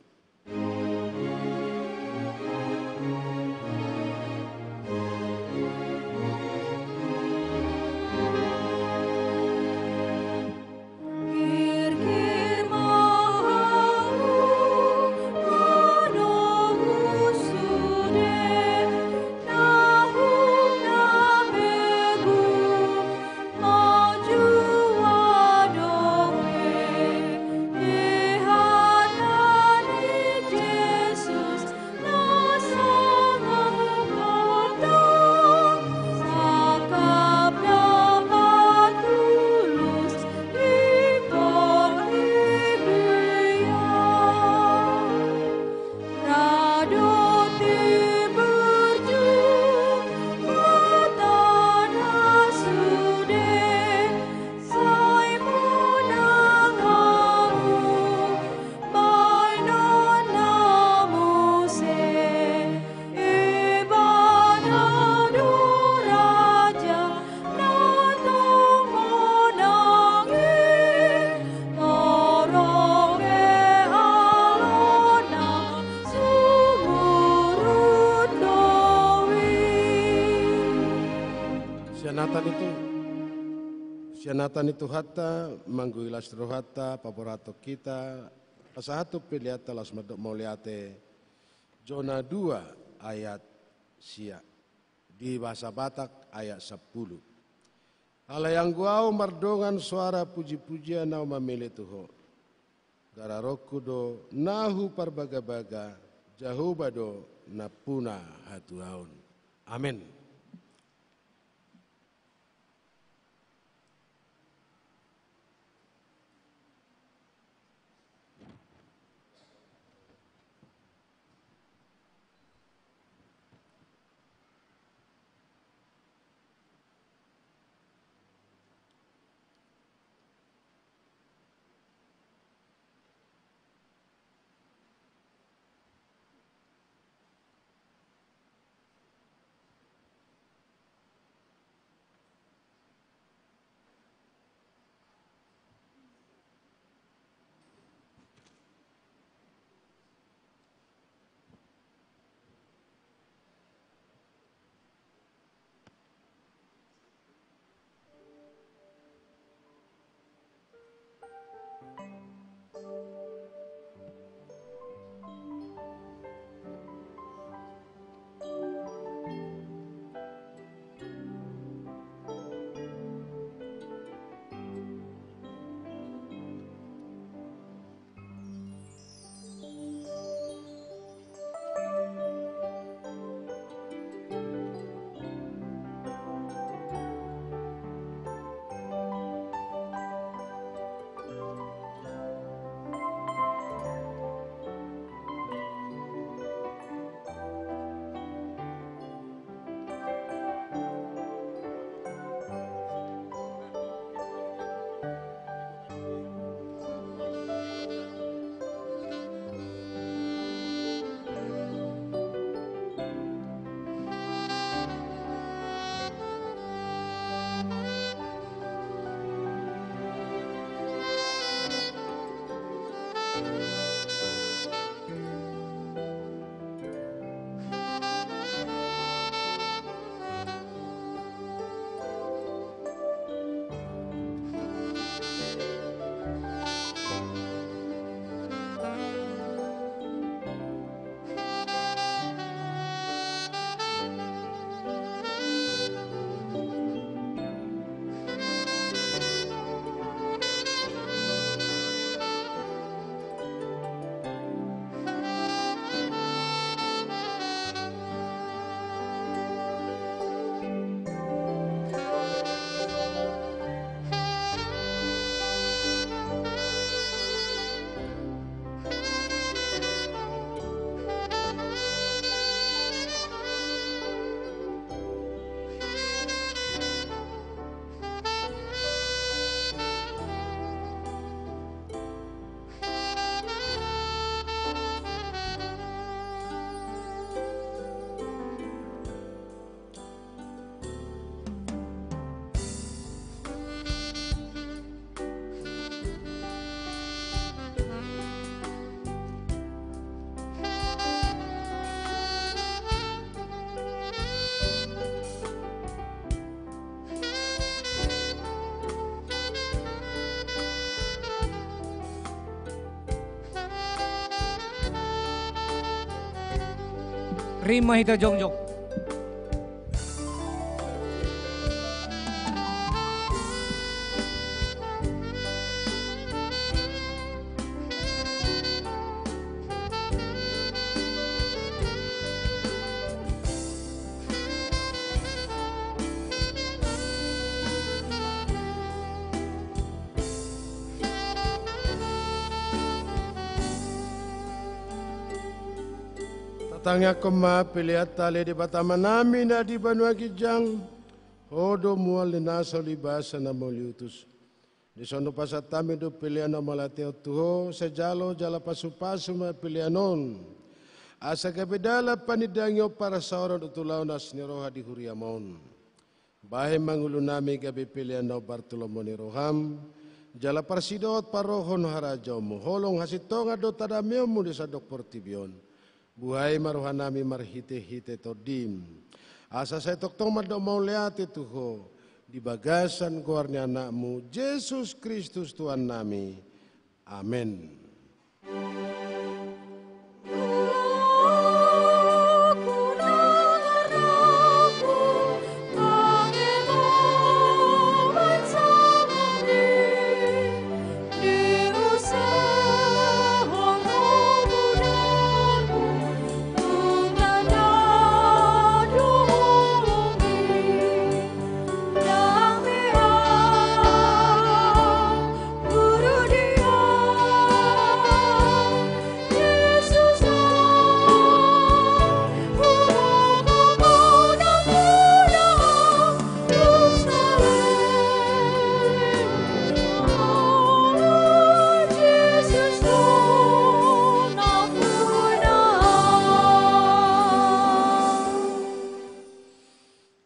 Sian hata ni Tu-, sian hata ni Tuhanta, manggohi las rohanta, paborhathon hita, pasahathon pe leanta laos mandok mauliate, Jona dua ayat sia. Di bahasa Batak ayat sampulu. Alai anggo ahu mardongan soara puji-pujian ahu mamele tu Ho. Gararonku do na huparbaga-baga, Jahowa do nampuna hatuaon. Amen. Rima hita jongjong. Tatangiangkon ma peleanta. Ale Debata Amanami na di banua ginjang, Ho do mual ni na so libasa na mauliutus. Dison hupasahat hami do pelean na mauliate on tu Ho, sai jalo jala pasupasu ma pelean on, asa gabe dalan panindangion, parsaoran dohot ulaon asi ni roha di huriam on. Bahen ma ngolunami gabe pelean na hombar tu lomo ni roham, jala parsidohot parrohahon harajaonmu, holong hasintongan dohot hadameonmu di sandok portibi on. Buhai ma rohanami marhitehite Tondim, asa sai tongtong mandok mauliate tu Ho, di bagasan goar ni Anakmu Jesus Kristus Tuhannami. Amen.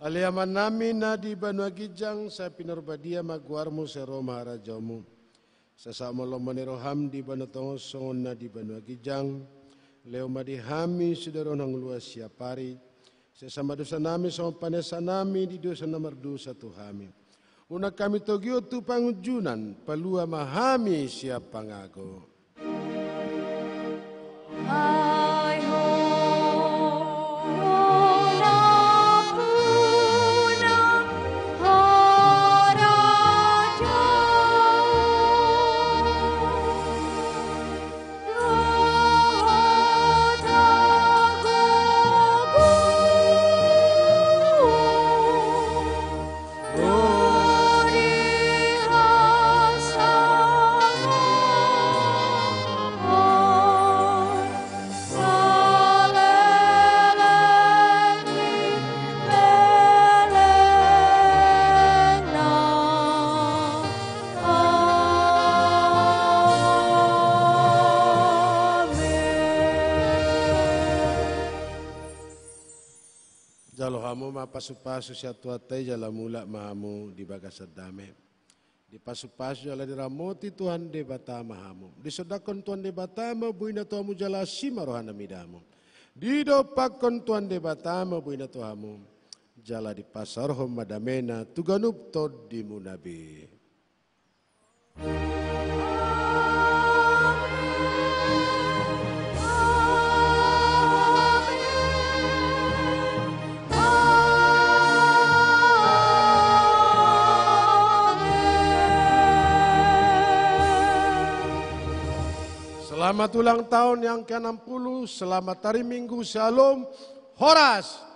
Ale Amanami na di banua ginjang, sai pinarbadia ma goarmu, sai ro ma harajaonmu. Sai saut ma lomo ni roham di banua tonga on songon na di banua ginjang. Lehon ma di hami sadari on hangoluan siapari. Sesa ma dosanami songon panesanami di dosa na mardosa tu hami. Unang hami togihon tu pangunjunan, palua ma hami sian pangago. Jalo hamu ma pasupasu sian Tuhanta i, jala mulak ma hamu di bagasan dame. Dipasupasu jala diramoti Tuhan Debata ma hamu. Disondangkon Tuhan Debata ma boina tu hamu jala asi ma rohana mida hamu. Didompakkon Tuhan Debata ma boina tu hamu, jala dipasaorhon ma damena tu ganup tondimuna be. Selamat ulang tahun yang keenam puluh, selamat hari Minggu, Shalom, horas.